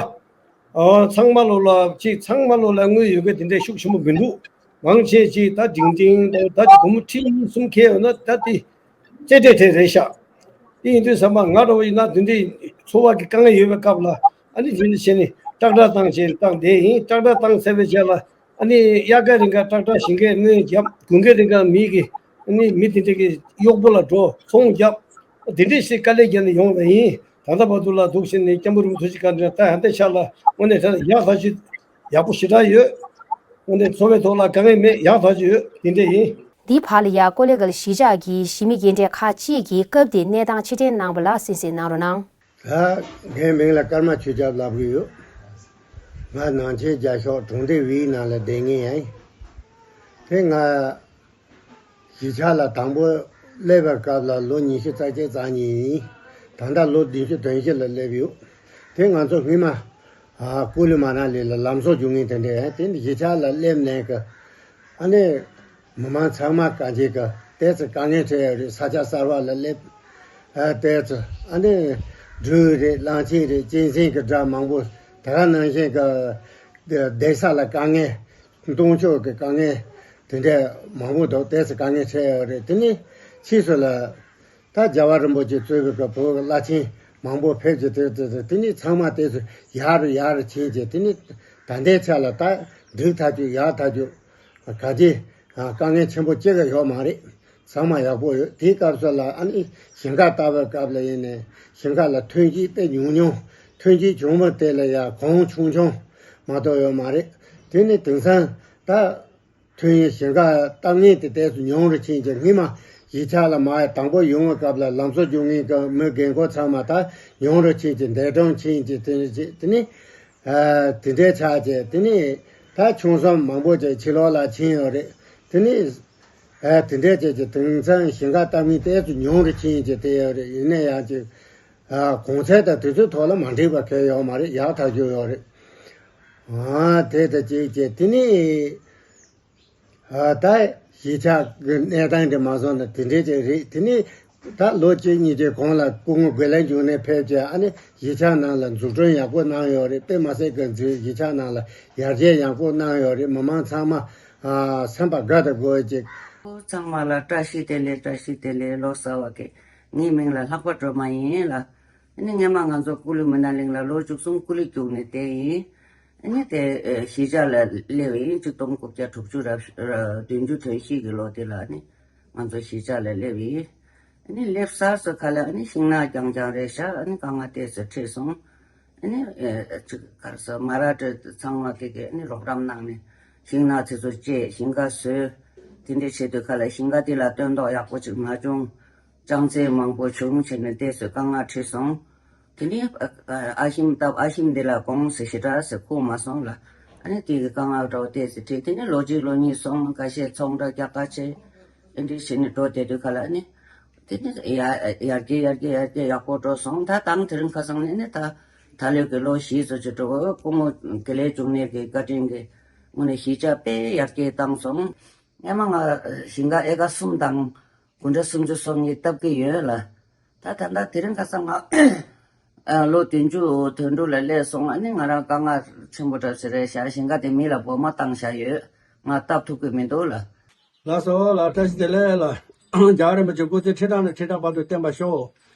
ཨ་ཚང་མ་ལོ་ལ་ཅིག་ཚང་མ་ལོ་ལ་དངུལ་ཡོད་མཁན་དེ་འདྲའི་ཤུགས་ཆེན་པོ་མི་འདུག་མང་ཆེ་ཅིག་ད་འབྲིང་འབྲིང་ད་ད་ཅིག་སྒོར་མོ་ཁྲི་གཉིས་གསུམ་ཁེལ་ཡོད་ན་ད་དེ་རྩེ་གྲས་གྲས་རེད་ཤག་དེ་ཡིན་དུས་ཙམ་པ་ང་འདྲ་བོ་ཡིན་ན་དེ་འདྲའི་འཚོ་བ་གི་དཀའ་ངལ་ཡོད་པའི་སྐབས་ལ་ཨ་ནི་དེ་འདྲ་བྱས་ནས་ཏག་ཏག་བཏང་བྱས་བཏང་བསྡད་ཡིན། ཏག་ཏག་བཏང་ཚར་བའི་རྗེས་ལ་ཨ་ནི་དབྱར་ཁའི་རིང་ག་ཏག་ཏག་ཞིང་ཁའི་སྣོད་བརྒྱབ། དགུན་ཁའི་རིང་ག་མི་གི་ཨ་ནི་མི་དེ་འདྲ་གི་གཡོག་པོ་ལ་འགྲོ་ཚོང་རྒྱབ། དེ་འདྲས་ཞིག་དཀའ་ལས་བརྒྱབ་ནས་ཡོང་བ་ཡིན། ད་ལྟ་བར་དུ་ལ་འདུག་བྱས་ནས་སྐྱབས་མགོན་རིན་པོ་ཆེ་བཀའ་དྲིན་ད་ཧ་ཏེ་ཤ་ལ་དངོས་གནས་ད་ཡག་ཐག་ཆོད་ཡག་པོ་ཞེ་དྲག་ཡོད། དངོས་གནས་འཚོ་བའི་ཐོག་ལ་དཀའ་ངལ་མེད། ཡག་ཐག་ཆོད་ཡོད། དེ་འདྲས་ཡིན། འདིའི་བར་ལ་ཡ་ཀོ་ལེ་གྷལ་གཞིས་ཆགས་ཀྱི་གཞིས་མི་རྒན་གྲས་ཁག་ཅིག་གིས་སྐབས་དེའི་གནས་སྟངས་ཕྱིར་དྲན་གནང་བ་ལ་གསན་གཟིགས་གནང་རོགས་གནང་། ད་ངའི་མིང་ལ་ཀརྨ་ཆོས་སྐྱབས་ལབ་ཀྱི་ཡོད། ང་ནང་ཆེན་རྒྱ་ཤོག་གྲོང་སྡེ་བིའི་ནང་ལ་བསྡད་མཁན་ཡིན། དེ་ང་གཞིས་ཆགས་ལ་དང་པོ་སླེབས་པའི་སྐབས་ལ་ལོ་ཉི་ཤུ་རྩ་གཅིག་རྩ་གཉིས་ཡིན། ད་ལྟ་ལོ་བདུན་ཅུ་དོན་བཞི་ལ་སླེབས་ཡོད། དེ་ང་ཚོ་སྔོན་མ་ཨ་ཀུ་ལུ་མ་ན་ལི་ལ་ལམ་བཟོ་རྒྱུག་མཁན་དེ་འདྲས་དེ་གཞིས་ཆགས་ལ་སླེབས་ནས་ཀི་ཨ་ནི་མི་མང་ཚང་མ་ག་ཅིག་གི་ཏོག་ཙམ་དཀའ་ངལ་འཕྲད་ཡོད་རེད། ས་ཆ་གསར་བ་ལ་སླེབས། ཨ་ཏོག་ཙམ་ཨ་ནི་སྦྲུལ་རེད། གླང་ཆེན་རེད། གཅན་གཟན་གྱི་སྒྲ་མང་པོ། ད་ག་ནང་བཞིན་གྱི་བསྡད་ས་ལ་དཀའ་ངལ། མཐོང་ཕྱོགས་ཀྱི་དཀའ་ངལ་དེ་འདྲ་མང་པོ་འདུག་ཏོག་ཙམ་དཀའ་ངལ་འཕྲད་ཡོད་རེད། དེ་ནི་ཕྱིས་སུ་ལ་ད་རྒྱལ་བ་རིན་པོ་ཆེ་གཙོས་པའི་གི་བོད་ཀྱི་བླ་ཆེན་མང་པོ་ཕེབས་ཀྱི་དེ་དེ་དེ་དེ་ནི་ཚང་མ་ཏོག་ཙམ་ཡག་རུ་ཡག་རུ་ཕྱིན་ཀྱི་དེ་ནི་ད་ལྟའི་ཆ་ལ་ད་འགྲིག་ཐག་ཆོད། ཡག་ཐག་ཆོད། ག་གེ་དཀའ་ངལ་ཆེན་པོ་གཅིག་ཀྱང་ཡོད་མ་རེད། ཚང་མ་ཡག་པོ་ཡོད། དེའི་སྐབས་སུ་ལ་ཨ་ནི་ཞིང་ཁ་བཏབ་པའི་སྐབས་ལ་ཡིན་ནའི་ཞིང་ཁ་ལ་ཐོན་སྐྱེད་དཔེ་ཉུང་ཉུང་། ཐོན་སྐྱེད་བྱུང་བ་དེ་ལ་ཡང་གོང་ཆུང་ཆུང་མ་གཏོགས་ཡོད་མ་རེད། དེ་ནི་དེང་སང་ད་ཐོན་ཡས་ཞིང་ཁ་བཏབ་མཁན་དེ་ཏོག་ཙམ་ཉུང་རུ་ཕྱིན་ཀྱང་སྔོན་མ་གཞིས་ཆགས་ལ་མར་དང་པོ་ཡོང་བའི་སྐབས་ལ་ལམ་བཟོ་རྒྱུག་མཁན་གྱི་མི་རྒན་འཁོགས་ཚང་མ་ད་ཉུང་རུ་ཕྱིན་ཀྱང་འདས་གྲོངས་ཕྱིན་ཀྱང་དེ་ནི་དེ་ནི། ཨ་དེ་འདྲའི་ཆགས་བྱས་དེ་ནི་ད་ཆུང་གསུམ་མང་པོ་ཅིག་ཕྱི་ལོགས་ལ་ཕྱིན་ཡོད་རེད། དེ་ནི་ཨ་དེ་འདྲའི་བྱས་ཀྱི་དེང་སང་ཞིང་ཁ་བཏབ་མཁན་ཏོག་ཙམ་ཉུང་རུ་ཕྱིན་ཀྱི་དེ་ཡོད་རེད། ཡིན་ན་ཡང་ཅིག་ཨ་གོང་ཚད་དང་དེ་ཚོའི་ཐོག་ལ་མ་འགྲིག་པ་གང་ཡང་ཡོད་མ་རེད། ཡག་ཐག་ཆོད་ཡོད་རེད། ཨ་དེ་དང་གཅིག་བྱས་དེ་ནི། ཨ་ད་གཞིས་ཆགས་ཀྱི་གནས་སྟངས་དེ་མ་བཟོ་ན་དེ་འདྲའི་ཅིག་རེད། དེ་ནི་ད་ལོ་གཅིག་གཉིས་ཀྱི་གོང་ལ་སྐུ་ངོ་དགེ་ལེགས་འབྱུང་གནས་ཕེབས་བྱས་ཨ་ནི་གཞིས་ཆགས་ནང་ལ་འཛུགས་སྐྲུན་ཡག་པོ་གནང་ཡོད་རེད། དཔེ་མ་སྲིད་ཀྱི་འཛུལ་གཞིས་ཆགས་ནང་ལ་ཡར་རྒྱས་ཡག་པོ་གནང་ཡོད་རེད། མི་མང་ཚང་མ་ཨ་སེམས་པ་དགའ་དང་དགོས་ཅིག་ཚང་མ་ལ་བཀྲ་ཤིས་བདེ་ལེགས། བཀྲ་ཤིས་བདེ་ལེགས། ལོ་གསར་བ་གི། ངའི་མིང་ལ་ལྷག་པ་སྒྲོལ་མ་ཡིན་ལ། ཨ་ནི་སྔོན་མ་ང་ཚོ་ཀུ་ལུ་མི་ན་གླིང་ལ་ལོ་བཅུ་གསུམ་ཀུ་ལུ་རྒྱུགས་ནས་བསྡད་ཡིན། ཨ་ནི་དེ་ཨ་གཞིས་ཆགས་ལ་སླེབས་ཡིན། ཆིག་སྟོང་དགུ་བརྒྱ་དྲུག་ཅུ་ར་བདུན་ཅུ་དོན་བཞི་གི་ལོ་དེ་ལ་ཨ་ནི་ང་ཚོ་གཞིས་ཆགས་ལ་སླེབས་ཡིན། ཨ་ནི་སླེབས་ཚར་སོང་ཁ་ལ་ཨ་ནི་ཤིང་ནགས་རྐྱང་རྐྱང་རེད་ཤག་ཨ་ནི་དཀའ་ངལ་ཏོག་ཙམ་འཕྲད་སོང་། ཨ་ནི་ཨ་ཅིག་ག་རེ་ཟེར་མ་ར་ཏྲི་ཚང་མ་གི་གི་ཨ་ནི་རོགས་རམ་གནང་ནས་ཤིང་ནགས་དེ་ཚོ་བཅད་ཞིང་ཁ་བཟོས། དེ་འདྲ་བྱེད་དུས་ཁ་ལ་ཞིང་ཁ་དེ་ལ་སྟོན་ཐོག་ཡག་པོ་ཅིག་མ་བྱུང་། ཅང་ཙེ་མང་པོ་བྱུང་བྱས་ནས་ཏོག་ཙམ་དཀའ་ངལ་འཕྲད་སོང་། དེ་ནས་ཨ་ཨ་ཨ་ཞིམ་བཏབ། ཨ་ཞིམ་འདི་ལ་གོང་ཟེར་ཞེ་དྲག་ཟེར་ཁུག་མ་སོང་ལ། ཨ་ནི་དེ་གི་དཀའ་ངལ་འདྲ་བོ་ཏོག་ཙམ་འཕྲད། དེ་ནས་ལོ་གཅིག་ལོ་གཉིས་སོང་། ཁ་ཤས་ཚོང་འདྲ་རྒྱག་ཁ་ཆེ་ཨེ་འདྲ་བྱས་ནས་འགྲོ་བསྡད་དུས་ཁ་ལ་ཨ་ནི་དེ་ནས་ཡ་ཡར་རྒྱས་ཡར་རྒྱས་ཡར་རྒྱས་ཡག་པོ་འགྲོ་སོང་། ད་དང་དེ་རིང་ཁ་སང་ནས་ནི་ད་ད་ལོའི་གི་ལོ་བཞི་ཙམ་ཅིག་འགྲོ་གི། སྐུ་ངོ་དགེ་ལེགས་འབྱུང་གནས་ཀྱི་བཀའ་དྲིན་གྱིས་དངོས་གནས་གཞིས་ཆགས་དཔེ་ཡར་རྒྱས་བཏང་སོང་། སྔོན་མ་ང་ཞིང་ཁ་ཨེ་ཀར་གསུམ་དང་། དགུན་ཁྲ་སུམ་ཅུ་སོ་གཉིས་བཏབ་ཀྱི་ཡོད་ལ། ད་ད་ལྟ་དེ་རིང་ཁ་སང་ང་ཨ་ལོ་བདུན་ཅུ་དོན་དྲུག་ལ་སླེབས་སོང་། ཨ་ནི་ང་རང་དཀའ་ངལ་ཆེན་པོ་འདྲ་ཞིག་རེད་ཤག་ཞིང་ཁ་དེ་མི་ལ་སྦོ་མ་བཏང་བཞག་ཡོད། ང་བཏབ་ཐུབ་ཀྱི་མི་འདུག་ལ། ལགས་སོ་ལགས། བཀྲ་ཤིས་བདེ་ལེགས་ལགས། རྒྱལ་བ་རིན་པོ་ཆེ་སྐུ་ཚེ་ཁྲི་ཕྲག་ནས་ཁྲི་ཕྲག་བར་དུ་བརྟན་པར་ཤོག་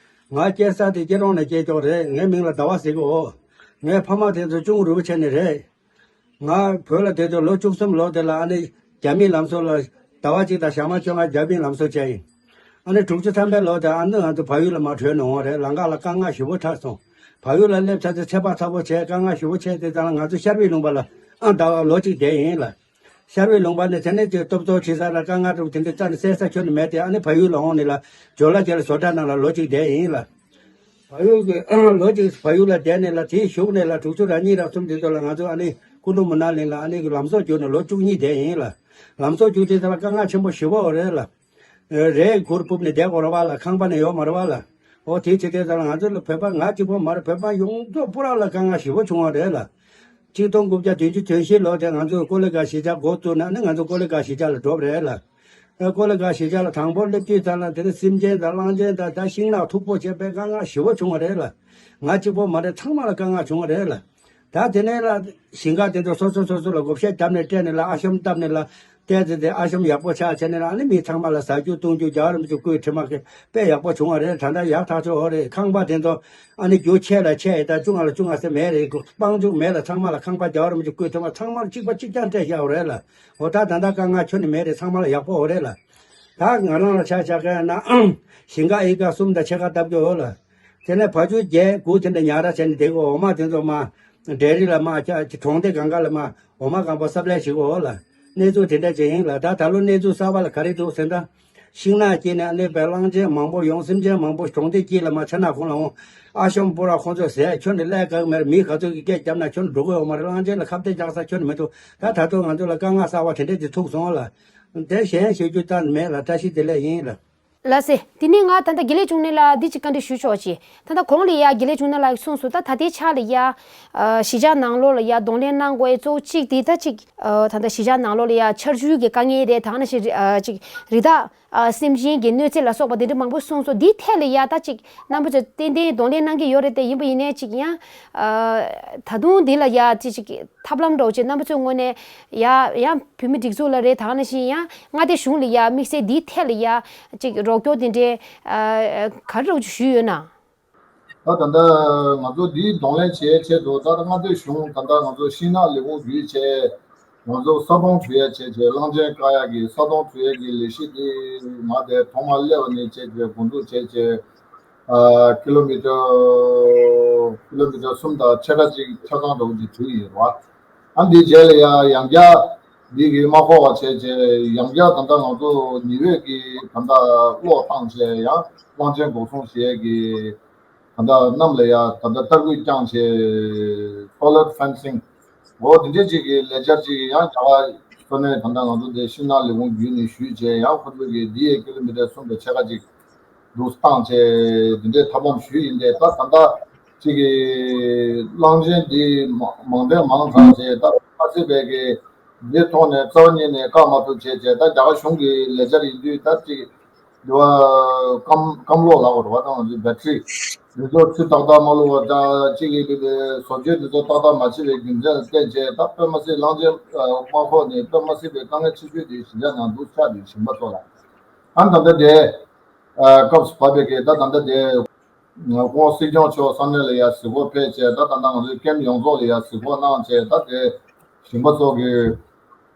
ང་སྐྱེས་ས་དེ་སྐྱེ་གྲོང་ནས་སྐྱེས་ཀྱོག་རེད། ངའི་མིང་ལ་ཟླ་བ་ཟེར་གི་འོ། ངའི་ཕ་མ་དེ་ཚོ་ཅུང་རུས་པ་ཆེ་ནི་རེད། ང་བོད་ལ་བསྡད་དུས་ལོ་བཅུ་གསུམ་ལོ་དེ་ལ་ཨ་ནི་རྒྱ་མིའི་ལམ་བཟོ་ལ་ཟླ་བ་གཅིག་དང་ཞག་མ་བཅོ་ལྔ་རྒྱ་མིའི་ལམ་བཟོ་བྱས་ཡིན། ཨ་ནི་དྲུག་ཅུ་ཐམ་པའི་ལོ་དེ་ཨ་ནི་ང་ཚོ་བལ་ཡུལ་ལ་མར་བྲོས་ནས་འོང་བ་རེད། ལམ་ཁ་ལ་དཀའ་ངལ་ཞེ་པོ་འཕྲད་སོང་། བལ་ཡུལ་ལ་སླེབས་ཚར་དུས་ཚད་པ་ཚ་པོ་བྱས། དཀའ་ངལ་ཞེ་པོ་འཕྲད་དེ་ཙང་ལ་ང་ཚོ་ཤར་པའི་ལུང་པ་ལ་ཨ་ཟླ་བ་ལོ་གཅིག་བསྡད་ཡིན་ལ། ཤར་པའི་ལུང་པ་ནས་དེ་ནས་ཀྱི་སྟོབས་གཙོ་བྱེད་ས་ལ་དཀའ་ངལ་དྲུག་དེ་འདྲ་རྩ་ནས་སེལ་ས་ཁྱོན་ནས་མེད་དེ། ཨ་ནི་བལ་ཡུལ་ལ་འོང་ནས་ལ་ཇོ་ལ་ཅེ་ལ་བཟོ་གྲྭ་ནང་ལ་ལོ་གཅིག་བསྡད་ཡིན་ལ། བལ་ཡུལ་གྱི་ལོ་གཅིག་བལ་ཡུལ་ལ་བསྡད་ནས་ལ། དེའི་གཞུག་ནས་ལ་དྲུག་ཅུ་རེ་གཉིས་རེ་གསུམ་དེ་ཚོ་ལ་ང་ཚོ་ཨ་ནི་ཀུན་ཏུ་མུ་ན་ལིང་ལ་ཨ་ནི་གི་ལམ་བཟོ་བརྒྱུད་ནས་ལོ་བཅུ་གཉིས་བསྡད་ཡིན་ལ། ལམ་བཟོ་བརྒྱུད་དེ་ཚོ་ལ་དཀའ་ངལ་ཆེན་པོ་ཞེ་པོ་རེད་ལ། རེས་གུར་ཕུབ་ནས་བསྡད་དགོས་རེད་བ་ལ། ཁང་པ་ནས་ཡོད་མ་རེད་བ་ལ། འོ་དེ་བྱེད་དུས་ཙམ་ལ་ང་ཚོ་ལ་བོད་པ་ང་གཅིག་པོ་མ་རེད། བོད་པ་ཡོངས་རྫོགས་སྤུ་རག་ལ་དཀའ་ངལ་ཞེ་པོ་བྱུང་བ་རེད་ལ། ཆིག་སྟོང་དགུ་བརྒྱ་བདུན་ཅུ་དོན་བཞི་ལོ་དེ་ང་ཚོས་ཀོ་ལི་གྷལ་གཞིས་ཆགས་འགོ་བཙུགས་ནས་ནི་ང་ཚོ་ཀོ་ལི་གྷལ་གཞིས་ཆགས་ལ་འགྲོ་བ་རེད་ལ། ཨ་ཀོ་ལི་གྷལ་གཞིས་ཆགས་ལ་དང་པོ་སླེབས་དུས་ཙམ་ལ་དེ་ནི་སེམས་ཅན་དང་གླང་ཆེན་དང་ད་ཤིང་ནགས་མཐུག་པོ་བྱས་པའི་དཀའ་ངལ་ཞེ་པོ་བྱུང་བ་རེད་ལ། ང་གཅིག་པོ་མ་རེད། ཚང་མ་ལ་དཀའ་ངལ་བྱུང་བ་རེད་ལ། ད་དེ་ནས་ལ་ཞིང་ཁ་དེ་ཚོ་སོ་སོ་སོ་སོ་ལ་བགོ་བཤའ་བརྒྱབ་ནས་སྤྲད་ནས་ལ་ཨ་ཤོམ་བཏབ་ནས་ལ། བལྟས་ཚེ་དེ་ཨ་ཤོམ་ཡག་པོ་ཆགས་བྱས་ནས་ལ་ཨ་ནི་མི་ཚང་མ་ལ་ཟ་རྒྱུ་བཏུང་རྒྱུ་རྒྱལ་བ་རིན་པོ་ཆེ་བསྐུལ་ཁྲིམས་དཔེ་ཡག་པོ་བྱུང་བ་རེད། ད་ལྟ་ཡག་ཐག་ཆོད་འོ་རེད། ཁང་པ་དེ་ཚོ་ཨ་ནི་རྒྱུ་ཆེ་ལ་ཆེ་ཡི་ད་ཆུང་ང་ལ་ཆུང་ང་ཟེར་མེད་རེད། སྤང་ཆུང་མེད་ལ། ཚང་མ་ལ་ཁང་པ་རྒྱལ་བ་རིན་པོ་ཆེ་བསྐུལ་ཁྲིམས་ཚང་མ་ལ་གཅིག་པ་གཅིག་རྐྱང་སྤྲད་བཞག་འོ་རེད་ལ། འོ་ད་ད་ལྟ་དཀའ་ངལ་ཁྱོན་ནས་མེད་རེད། ཚང་མ་ལ་ཡག་པོ་འོ་རེད་ལ། ད་ང་རང་ལ་ཆ་བཞག་ག་ན་ཞིང་ཁ་ཨི་ཀ་གསུམ་དང་ཕྱེད་ཀ་བཏབ་རྒྱུ་འོ་ལ། དེ་ནས་བ་ཕྱུགས་བརྒྱད་དགུ་དེ་འདྲ་ཉར་ར་བྱས་ནས་བསྡད་གོ་འོ་མ་དེ་ཚོ་མ་འབྲས་རི་ལ་མ་ཆ་གྲོང་སྡེ་གང་ག་ལ་མ་འོ་མ་གང་པོ་སབ་ལའི་བྱེད་གོ་འོ་ལ། གནས་ཚུལ་དེ་འདྲ་ཅིག་ཡིན་ལ། ད་ད་ལོ་གནས་ཚུལ་གསར་པ་ལ་ག་རེ་འདུག་ཟེར་ན། ཤིང་ནགས་སྐྱེས་ནས་ཨ་ནི་བའི་གླང་ཆེན་མང་པོ་ཡོང་། སེམས་ཅན་མང་པོ་གྲོང་སྡེ་དཀྱིལ་ལ་མ་ཆ་ན་ཁོང་ལ་འོང་། ཨ་ཤོམ་སྤུ་ར་ཁོང་ཚོས་ཟས་ཁྱོན་ནས་ལས་ཀ་མེད། མི་ག་ཚོད་ཀྱིས་སྐད་བརྒྱབ་ན་ཁྱོན་འགྲོ་གི་ཡོད་མ་རེད། གླང་ཆེན་ལ་ཁ་གཏད་བཅག་ས་ཁྱོན་ནས་མི་འདུག་ད་ད་དུང་ང་ཚོ་ལ་དཀའ་ངལ་གསར་པ་དེ་འདྲས་ཅིག་ཐུག་སོང་ལ། དེ་གཞན་ཞུ་རྒྱུ་ད་མེད་ལ། བཀྲ་ཤིས་བདེ་ལེགས་ཡིན་ལ། ལགས་སེ། དེ་ནས་ང་ད་ལྟ་དགེ་ལེགས་འབྱུང་གནས་ལགས་འདི་ཅིག་བཀའ་འདྲི་ཞུ་ཆོག་ཅིག་ད་ལྟ་གོང་ལ་ཡ་དགེ་ལེགས་འབྱུང་གནས་ལགས་གསུངས་སོང་། ད་ད་ལྟའི་ཆ་ལ་ཡ་ཨ་གཞིས་ཆགས་ནང་ལོགས་ལ་ཡ་གདོང་ལེན་གནང་དགོས་གཙོ་བོ་གཅིག་དེ་ད་ཅིག་ཨ་ད་ལྟ་གཞིས་ཆགས་ནང་ལོགས་ལ་ཡ་ཆར་ཆུ་གི་དཀའ་ངལ་རེད། ད་ག་ནང་བཞིན་ཨ་ཅིག་རི་དྭགས་ཨ་སེམས་ཅན་གྱི་གནོད་འཚེ་ལ་སོགས་པ་དེ་འདྲ་མང་པོ་གསུངས་སོང་། འདིའི་ཐད་ལ་ཡ་ད་ཅིག་རྣམ་པ་ཚོས་ཏན་ཏན་གདོང་ལེན་གནང་གི་ཡོད་རེད་དེ། ཡིན་པ་ཡིན་ནའི་ཅིག་ཡང་ཨ་ད་དུང་འདི་ལ་ཡ་ཅིག་ཅིག་ཐབས་ལམ་འདྲ་བོ་ཅིག་རྣམ་པ་ཚོའི་ངོས་ནས་ཡ་ཡང་བོད་མི་སྒྲིག་འཛུགས་ལ་རེད། ད་ག་ནང་བཞིན་ཡང་མངའ་སྡེ་གཞུང་ལ་ཡ་དམིགས་བསལ་འདིའི་ཐད་ལ་ཡ་ཅིག་རོགས་སྐྱོར་དེ་འདྲའི་ཨ་ག་རེ་འདྲ་བོ་ཅིག་ཞུས་ཡོད་ན། ད་ད་ལྟ་ང་ཚོ་འདིའི་གདོང་ལེན་བྱེད་ཆེད་དུ་ད་ལྟ་མངའ་སྡེ་གཞུང་ད་ལྟ་ང་ཚོ་ཤིང་ནགས་ལས་ཁུངས་བརྒྱུད་བྱས། ང་ཚོ་ས་དོང་བྲུ་ཡ་བྱས་བྱས། གླང་ཆེན་བཀག་ཡ་གི་ས་དོང་བྲུ་ཡ་གི་ལས་གཞི་འདི་ང་དེ་ཐོག་མར་སླེབས་པ་ནས་བྱས་བྱས་འགོ་འཛུགས་བྱས་བྱས། ཨ་ཀི་ལོ་མི་ཊར་ཀི་ལོ་མི་ཊར་གསུམ་དང་ཕྱེད་ཀ་ཅིག་ཆ་ཚང་འདྲ་བོ་ཅིག་བྲུས་ཡིན་རེད་བ། ཨ་འདིའི་རྗེས་ལ་ཡང་ཡང་བསྐྱར་འདི་གི་མ་འཁོར་བ་བྱས་བྱས། ཡང་བསྐྱར་ད་ལྟ་ང་ཚོ་ཉི་འོད་ཀྱི་ད་ལྟ་གློག་བཏང་བྱས་ཡང་གླང་ཆེན་འགོག་སྲུང་བྱེད་ཡས་ཀྱི་ད་ལྟ་གནམ་ལ་ཡ་ད་ལྟ་ཏར་སྐུད་བརྐྱངས་བྱས། སོ་ལར་ཕེན་སིང་འོ་དེ་འདྲས་ཅིག་གི་ལས་འཆར་ཅིག་ཡང་རྒྱ་གར་ས་གནས་ད་ལྟ་ང་ཚོ་འདི་ཤིང་ནགས་ལས་ཁུངས་བརྒྱུད་ནས་ཞུས་བྱས། ཡང་ཁོ་ཚོ་གིས་འདི་ཡི་ཀི་ལོ་མི་ཊར་གསུམ་དང་ཕྱེད་ཀ་ཅིག་འདུག་བཏང་བྱས་འདི་འདྲའི་ཐབས་ལམ་ཞུས་ཡིན་ཏེ། ད་ད་ལྟ་ཅིག་གི་གླང་ཆེན་འདི་མ་མང་དྲགས་མང་ཙང་བྱས། ད་མ་སྲིད་པའི་གི་འདི་ཐོག་ནས་རྩ་བ་ཉིད་ནས་བཀག་མ་ཐུབ་བྱས་བྱས། ད་རྒྱ་གར་གཞུང་གི་ལས་འཆར་ཡིན་དུས་ད་ཅིག་འདི་བ་སྐམ་སྐམ་གློག་ལབ་དགོས་རེད་བ། ད་ང་ཚོའི་བེ་ཊི་རི་འདི་ཚོ་ཆུ་ཏག་ཏག་མ་བླུགས་པ་ད་ཅིག་གི་བཟོ་བཅོས་འདི་ཚོ་ཏག་ཏག་མ་བྱས་པའི་རྒྱུ་མཚན་ལ་བརྟེན་བྱས། ད་དཔེ་མ་སྲིད་གླང་ཆེན་མ་འཁོར་ནས་དཔེ་མ་སྲིད་པའི་དཀའ་ངལ་ཆེ་ཤོས་དེ་ཞིང་ཆ་ནང་འདུག་ཆགས་དུས་ཞིང་པ་ཚོ་ལ། ཨ་ད་ལྟ་དེ་སྐབས་སུ་བབས་པའི་གི་ད་ད་ལྟ་དེ་སྐུ་ངོ་སྲིད་སྐྱོང་མཆོག་ས་གནས་ལ་ཡ་གཟིགས་སྐོར་ཕེབས་བྱས། ད་ད་ལྟ་ང་ཚོའི་ཀེམ་ཡོངས་རྫོགས་ལ་ཡ་གཟིགས་སྐོར་གནང་བྱས། ད་དེ་ཞིང་པ་ཚོ་གི་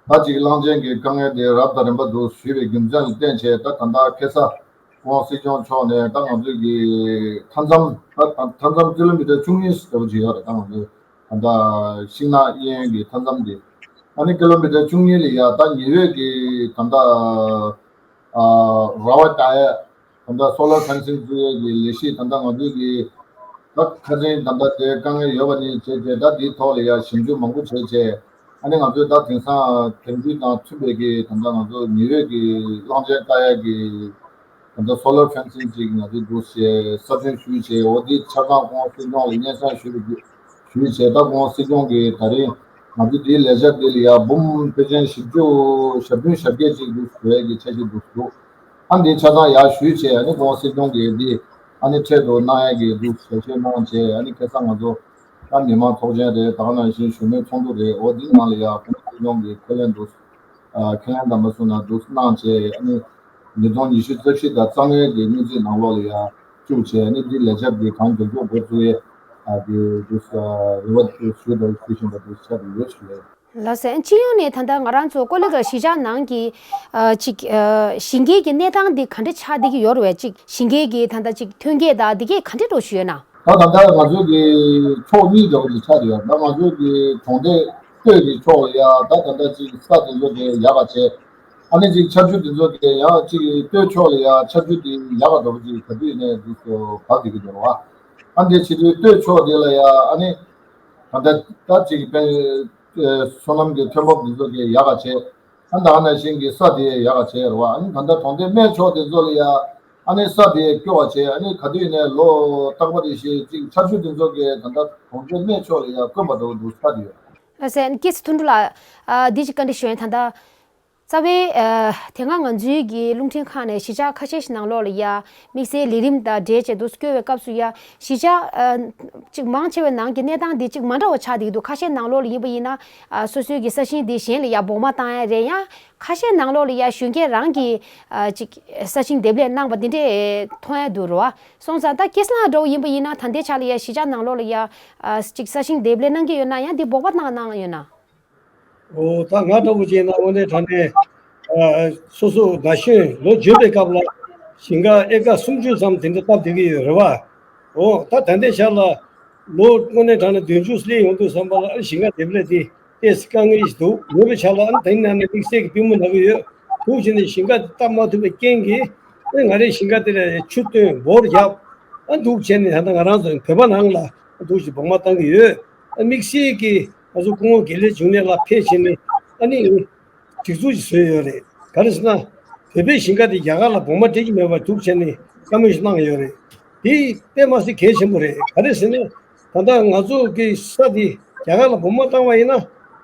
ད་ཅིག་གླང་ཆེན་གྱི་དཀའ་ངལ་དེ་རབ་དང་རིམ་པ་འདུག་ཞུས་པའི་རྒྱུ་མཚན་ལ་བརྟེན་བྱས། ད་ད་ལྟ་ཁ་སང་སྐུ་ངོ་སྲིད་སྐྱོང་མཆོག་ནས་ད་ང་ཚོའི་གི་མཐའ་མཚམས་ད་མཐའ་མཚམས་ཀི་ལོ་མི་ཊར་བཅུ་གཉིས་ཙམ་ཅིག་ཡོད་རེད། ད་ང་ཚོའི་ད་ལྟ་ཤིང་ནགས་གཡས་གཡོན་གྱི་མཐའ་མཚམས་དེ། ཨ་ནི་ཀི་ལོ་མི་ཊར་བཅུ་གཉིས་ལ་ཡ་ད་ཉི་འོད་ཀྱི་ད་ལྟ་ཨ་ར་བ་རྒྱག་ཡས་ད་ལྟ་སོ་ལར་ཕེན་སིང་བཙུགས་ཡས་ཀྱི་ལས་གཞི་ད་ལྟ་ང་ཚོའི་གི་ད་ཁ་སང་ད་ལྟ་དེ་དཀའ་ངལ་ཡོད་པ་ནི་བྱས་བྱས། ད་དེའི་ཐོག་ལ་ཡ་ཞིབ་འཇུག་མང་པོ་བྱས་བྱས། ཨ་ནི་ང་ཚོས་ད་དེང་སང་དེང་དུས་དང་མཐུན་པའི་གི་ད་ལྟ་ང་ཚོ་ཉི་འོད་ཀྱི་གླང་ཆེན་བཀག་ཡས་ཀྱི་ད་ལྟ་སོ་ལར་ཕེན་སིང་ཅིག་ང་ཚོས་འདུག་སེ་གསར་སྐྲུན་ཞུས་བྱས། འོ་དེ་ཆ་ཚང་སྐུ་ངོ་སྲིད་སྐྱོང་ལ་སྙན་སེང་ཞུས་པའི་རྗེས། ཞུས་བྱས། ད་སྐུ་ངོ་སྲིད་སྐྱོང་གིས་ད་རིང་ང་ཚོ་འདིའི་ལས་འཆར་འདི་ལ་ཡ་འབུམ་ཕལ་ཆེར་བཞི་བཅུ་ཞེ་བདུན་ཞེ་བརྒྱད་ཅིག་འདུག་བཟོ་ཡས་ཀྱི་འཆར་གཞི་འདུག་འདུག་ཨ་འདི་ཆ་ཚང་ཡར་ཞུས་བྱས། ཨ་ནི་སྐུ་ངོ་སྲིད་སྐྱོང་གིས་འདི་ཨ་ནི་འཕྲལ་དུ་གནང་ཡས་ཀྱི་འདུག་ཞལ་བཞེས་གནང་བྱས། ཨ་ནི་ཁ་སང་ང་ཚོ་ད་མི་མང་ཚོགས་ཆེན་རེད། ད་ག་ནང་བཞིན་བཞུགས་མོལ་ཚོགས་འདུ་རེད། འོ་འདི་ནང་ལ་ཡ་སྐུ་ངོ་སྲིད་སྐྱོང་གིས་ཁས་ལེན་འདུག་ཨ་ཁས་ལེན་དམ་པ་གསུངས་ན་འདུག་གནང་བྱས། ཨ་ནི་ཉིས་སྟོང་ཉི་ཤུ་རྩ་བཞི་དང་རྩ་ལྔའི་གི་སྔོན་རྩིས་ནང་ལོགས་ལ་ཡ་བཅུག་བྱས། ཨ་ནི་འདི་ལས་འཆར་འདི་གང་མགྱོགས་མགྱོགས་འགོ་བཙུགས་ཡས་ཨ་གི་འདུག་ཨ་རེ་བ་འདུག་ཞུ་དང་ཞུ་བཞིན་པ་འདུག་ཆགས་ཡོད་ཞུ་ཡས། ལགས་སོ། སྤྱི་ཡོངས་ནས་ད་ལྟ་ང་རང་ཚོ་ཀོ་ལི་གྷལ་གཞིས་ཆགས་ནང་གི་ཨ་ཅིག་ཨ་ཞིང་སྐྱེལ་གྱི་གནས་སྟངས་འདི་ག་འདྲ་ཆགས་བསྡད་ཀྱི་ཡོད་རེད་བས། ཅིག་ཞིང་སྐྱེལ་གྱི་ད་ལྟ་ཅིག་ཐོན་སྐྱེད་དང་འདི་གས་ག་འདྲ་འགྲོ་བཞིན་ཡོད་ན། ད་ད་ལྟ་ང་ཚོའི་གི་ཕྱོགས་གཉིས་འདྲ་བོ་ཅིག་ཆགས་ཡོད། ད་ང་ཚོའི་གི་གྲོང་སྡེ་སྟོད་ཀྱི་ཕྱོགས་ལ་ཡ་ད་ད་ལྟ་ཅིག་ས་དེ་ཚོ་གི་ཡག་ག་བྱས། ཨ་ནི་ཅིག་ཆར་ཆུ་དེ་ཚོ་གི་ཡང་ཅིག་སྟོད་ཕྱོགས་ལ་ཡ་ཆར་ཆུ་དེ་ཡག་ག་འདྲ་བོ་ཅིག་ག་དུས་ནས་འདུག་སོ་བབས་བསྡད་ཀྱི་འདུག་ར་བ། ཨ་འདི་ཕྱི་དྲོའི་སྟོད་ཕྱོགས་དེ་ལ་ཡ་ཨ་ནི་ད་ལྟ་ད་ཅིག་དཔེ་སོ་ནམ་གྱི་ཐོན་འབབ་འདི་ཚོ་གི་ཡག་ག་བྱས། ཨ་ནི་ད་ནང་བཞིན་གྱི་ས་དེ་ཡག་ག་བྱས་ར་བ། ཨ་ནི་ད་ལྟ་གྲོང་སྡེ་སྨད་ཕྱོགས་དེ་ཚོ་ལ་ཡ་ཨ་ནི་ས་དེ་སྐྱོ་བ་བྱས། ཨ་ནི་ག་དུས་ནས་ལོ་རྟག་པ་རེ་བཞིན་ཅིག་ཆར་ཆུ་དེ་ཚོ་གི་ད་ལྟ་གྲོང་སྡེ་སྨད་ཕྱོགས་ལ་ཡ་དཀོན་པ་འདྲ་བོ་འདུག་ཆགས་ཀྱི་ཡོད། ལགས་སོ། ཀེ་སི་ཐུན་ཀྲུ་ལགས། ཨ་འདི་ཅིག་བཀའ་འདྲི་ཞུ་ཡིན། ད་ལྟ་རྩ་བའི་ཨ་དེ་སྔ་ང་ཚོའི་གི་རླུང་འཕྲིན་ཁང་ནས་གཞིས་ཆགས་ཁ་ཤས་ཤིག་ནང་ལོགས་ལ་ཡ་དམིགས་བསལ་ལས་རིམ་དང་འབྲེལ་བྱས་འདུག་སྐྱོད་པའི་སྐབས་སུ་ཡ་གཞིས་ཆགས་ཨ་ཅིག་མང་ཆེ་བའི་ནང་གི་གནས་སྟངས་འདི་ཅིག་མ་འདྲ་བ་ཆགས་བསྡད་ཀྱི་འདུག་ཁ་ཤས་ནང་ལོགས་ལ་ཡིན་པ་ཡིན་ན་ཨ་སོ་སོའི་གི་ས་ཞིང་འདི་གཞན་ལ་ཡ་བོགས་མ་བཏང་ཡ་རེད། ཡང་ཁ་ཤས་ནང་ལོགས་ལ་ཡ་གཞོན་སྐྱེས་རང་གི་ཨ་ཅིག་ས་ཞིང་འདེབས་ལས་གནང་པ་འདི་འདྲས་མཐོང་ཡ་འདུག་ར་བ། སོང་ཙང་ད་ཀེ་སི་ལགས་འདྲ་བོ་ཡིན་པ་ཡིན་ན་ད་ལྟའི་ཆ་ལ་ཡ་གཞིས་ཆགས་ནང་ལོགས་ལ་ཡ་ཨ་ཅིག་ས་ཞིང་འདེབས་ལས་གནང་གི་ཡོད་ན། ཡང་འདི་བོགས་པ་བཏང་གནང་ཡོད་ན། ཨོ་ད་ང་འདྲ་བོ་བྱས་ན་དངོས་གནས་དྲང་གནས་ཨ་སོ་སོ་ན་གཞོན་ལོ་བརྗེ་བའི་སྐབས་ལ་ཞིང་ཁ་ཨེ་ཀར་སུམ་ཅུ་ཙམ་དེ་འདྲ་བཏབ་བསྡད་ཀྱི་ཡོད་རེད་བ། ཨོ་ད་ད་ལྟའི་ཆ་ལ་ལོ་དངོས་གནས་དྲང་གནས་བདུན་ཅུ་སླེབས་ཡོང་དུས་ཙམ་པ་ལ་ཨ་ཞིང་ཁ་འདེབས་ལས་དེ་ཏོག་ཙམ་དཀའ་ངལ་ཞིག་འདུག་ཡོད་པའི་ཆ་ལ་ཨ་ནི་དེ་ནང་ནས་དམིགས་བསལ་གྱི་པུས་མོ་ན་གི་ཡོད། འདུག་བྱས་ནས་ཞིང་ཁ་དེ་བཏབ་མ་ཐུབ་པའི་རྐྱེན་གྱིས་ཨ་ནི་ང་རའི་ཞིང་ཁ་དེ་ལ་ཆུ་བཏོན་འབོར་བརྒྱབ། ཨ་འདུག་བྱས་ནས་ད་ལྟ་ང་རང་ཚོ་བོད་པ་ནང་ལ་འདུག་ཅིག་བོགས་མ་བཏང་གི་ཡོད། ཨ་དམིགས་བསལ་གྱི་ང་ཚོ་སྐུ་ངོ་དགེ་ལེགས་འབྱུང་གནས་ལགས་ཕེབས་བྱས་ནས་ཨ་ནི་སྒྲིག་འཛུགས་ཅིག་བཟོས་ཡོད་རེད། ག་རེ་ཟེར་ན་བོད་པའི་ཞིང་ཁ་དེ་རྒྱ་གར་ལ་བོགས་མ་སྤྲད་ཀྱི་མེད་པ་འདུག་བྱས་ནས་བཀའ་མོལ་ཞིག་གནང་ཡོད་རེད། དེ་དཔེ་མ་སྲིད་གལ་ཆེན་པོ་རེད། ག་རེ་ཟེར་ན་ད་ལྟ་ང་ཚོ་གི་ས་དེ་རྒྱ་གར་ལ་བོགས་མ་བཏང་བ་ཡིན་ན་ཨ་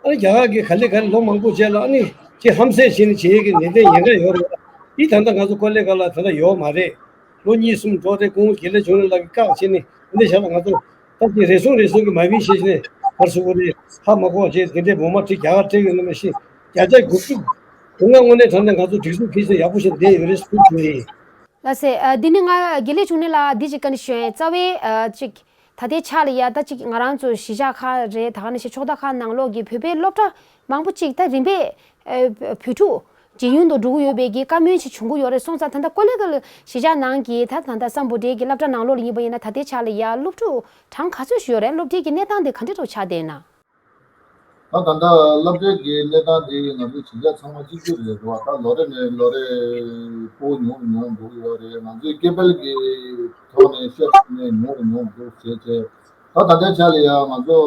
ནི་རྒྱ་གར་གྱིས་ག་ལེ་ག་ལེ་ལོ་མང་པོ་རྗེས་ལ་ཨ་ནི་ཅིག་ཧམ་སེམས་བྱས་ནས་བྱེད་ཡས་ཀྱི་ནན་ཏན་ཡན་གར་ཡོད་རེད། དེ་ད་ལྟ་ང་ཚོ་ཀོ་ལི་གྷལ་ལ་ད་ལྟ་ཡོད་མ་རེད། ལོ་གཉིས་གསུམ་འགྲོ་རེད། སྐུ་ངོ་དགེ་ལེགས་འབྱུང་གནས་ལགས་ཀྱིས་བཀག་བྱས་ནས་འདི་བྱས་ལ་ང་ཚོ་ད་ཅིག་རེ་ཟུང་རེ་ཟུང་གི་མ་བིན་བྱས་ནས་ག་རེ་ཟེར་དགོས་རེད། ཧ་མ་གོ་བ་བྱས་དེ་འདྲའི་བོགས་མ་ཁྲི་རྒྱ་གར་སྤྲད་ཡོད་ན་མ་ཤེས། བརྒྱ་ཆ་དགུ་བཅུ་དེ་སྔ་དངོས་གནས་དྲང་གནས་ང་ཚོ་སྒྲིག་འཛུགས་ཕལ་ཆེར་ཡག་པོ་ཞིག་བསྡད་ཡོད་རེད་ཟེར་ཞུ་གི་ཡིན། ལགས་སེ། ཨ་འདི་ནི་ང་དགེ་ལེགས་འབྱུང་གནས་ལགས་འདི་ཅིག་བཀའ་འདྲི་ཞུ་ཡིན། རྩ་བའི་ཨ་ཅིག་ད་ལྟའི་ཆ་ལ་ཡ་ད་ཅིག་ང་རང་ཚོ་གཞིས་ཆགས་ཁག་རེད། ད་ག་ནང་བཞིན་ཕྱོགས་མཐའ་ཁག་ནང་ལོགས་ཀྱི་བོད་པའི་སློབ་གྲྭ་མང་པོ་ཅིག་ད་རིམ་པས་ཨ་བོད་ཕྲུག་ཇེ་ཉུང་དུ་འགྲོ་གི་ཡོད་པའི་གི་བཀའ་མོལ་ཅིག་བྱུང་གི་ཡོད་རེད། སོང་ཙང་ད་ལྟ་ཀོ་ལི་གྷལ་གཞིས་ཆགས་ནང་གི་ད་ད་ལྟ་སམ་བྷོ་ཊ་གི་སློབ་གྲྭ་ནང་ལོགས་ལ་ཡིན་པ་ཡིན་ན་ད་ལྟའི་ཆ་ལ་ཡ་སློབ་ཕྲུག་གྲངས་ག་ཚོད་ཞིག་ཡོད་རེད། སློབ་གྲྭའི་གི་གནས་སྟངས་དེ་ག་འདྲ་འདྲ་ཆགས་བསྡད་ན། ད་ད་ལྟ་སློབ་གྲྭའི་གི་གནས་སྟངས་དེ་ང་ཚོ་ཞིབ་ཆ་ཚང་མ་གཅིག་གྱུར་རེད་བ། ད་ལོ་རེ་ནས་ལོ་རེ་སྤུ་གུ་ཉུང་རུ་ཉུང་རུ་འགྲོ་གི་ཡོད་རེད། ང་ཚོའི་སྐྱེ་འཕེལ་གྱི་ཐོག་ནས་བཤད་ནས་ཉུང་རུ་ཉུང་རུ་འགྲོ་བྱས་བྱས། ད་ད་ལྟའི་ཆ་ལ་ཡང་ང་ཚོ་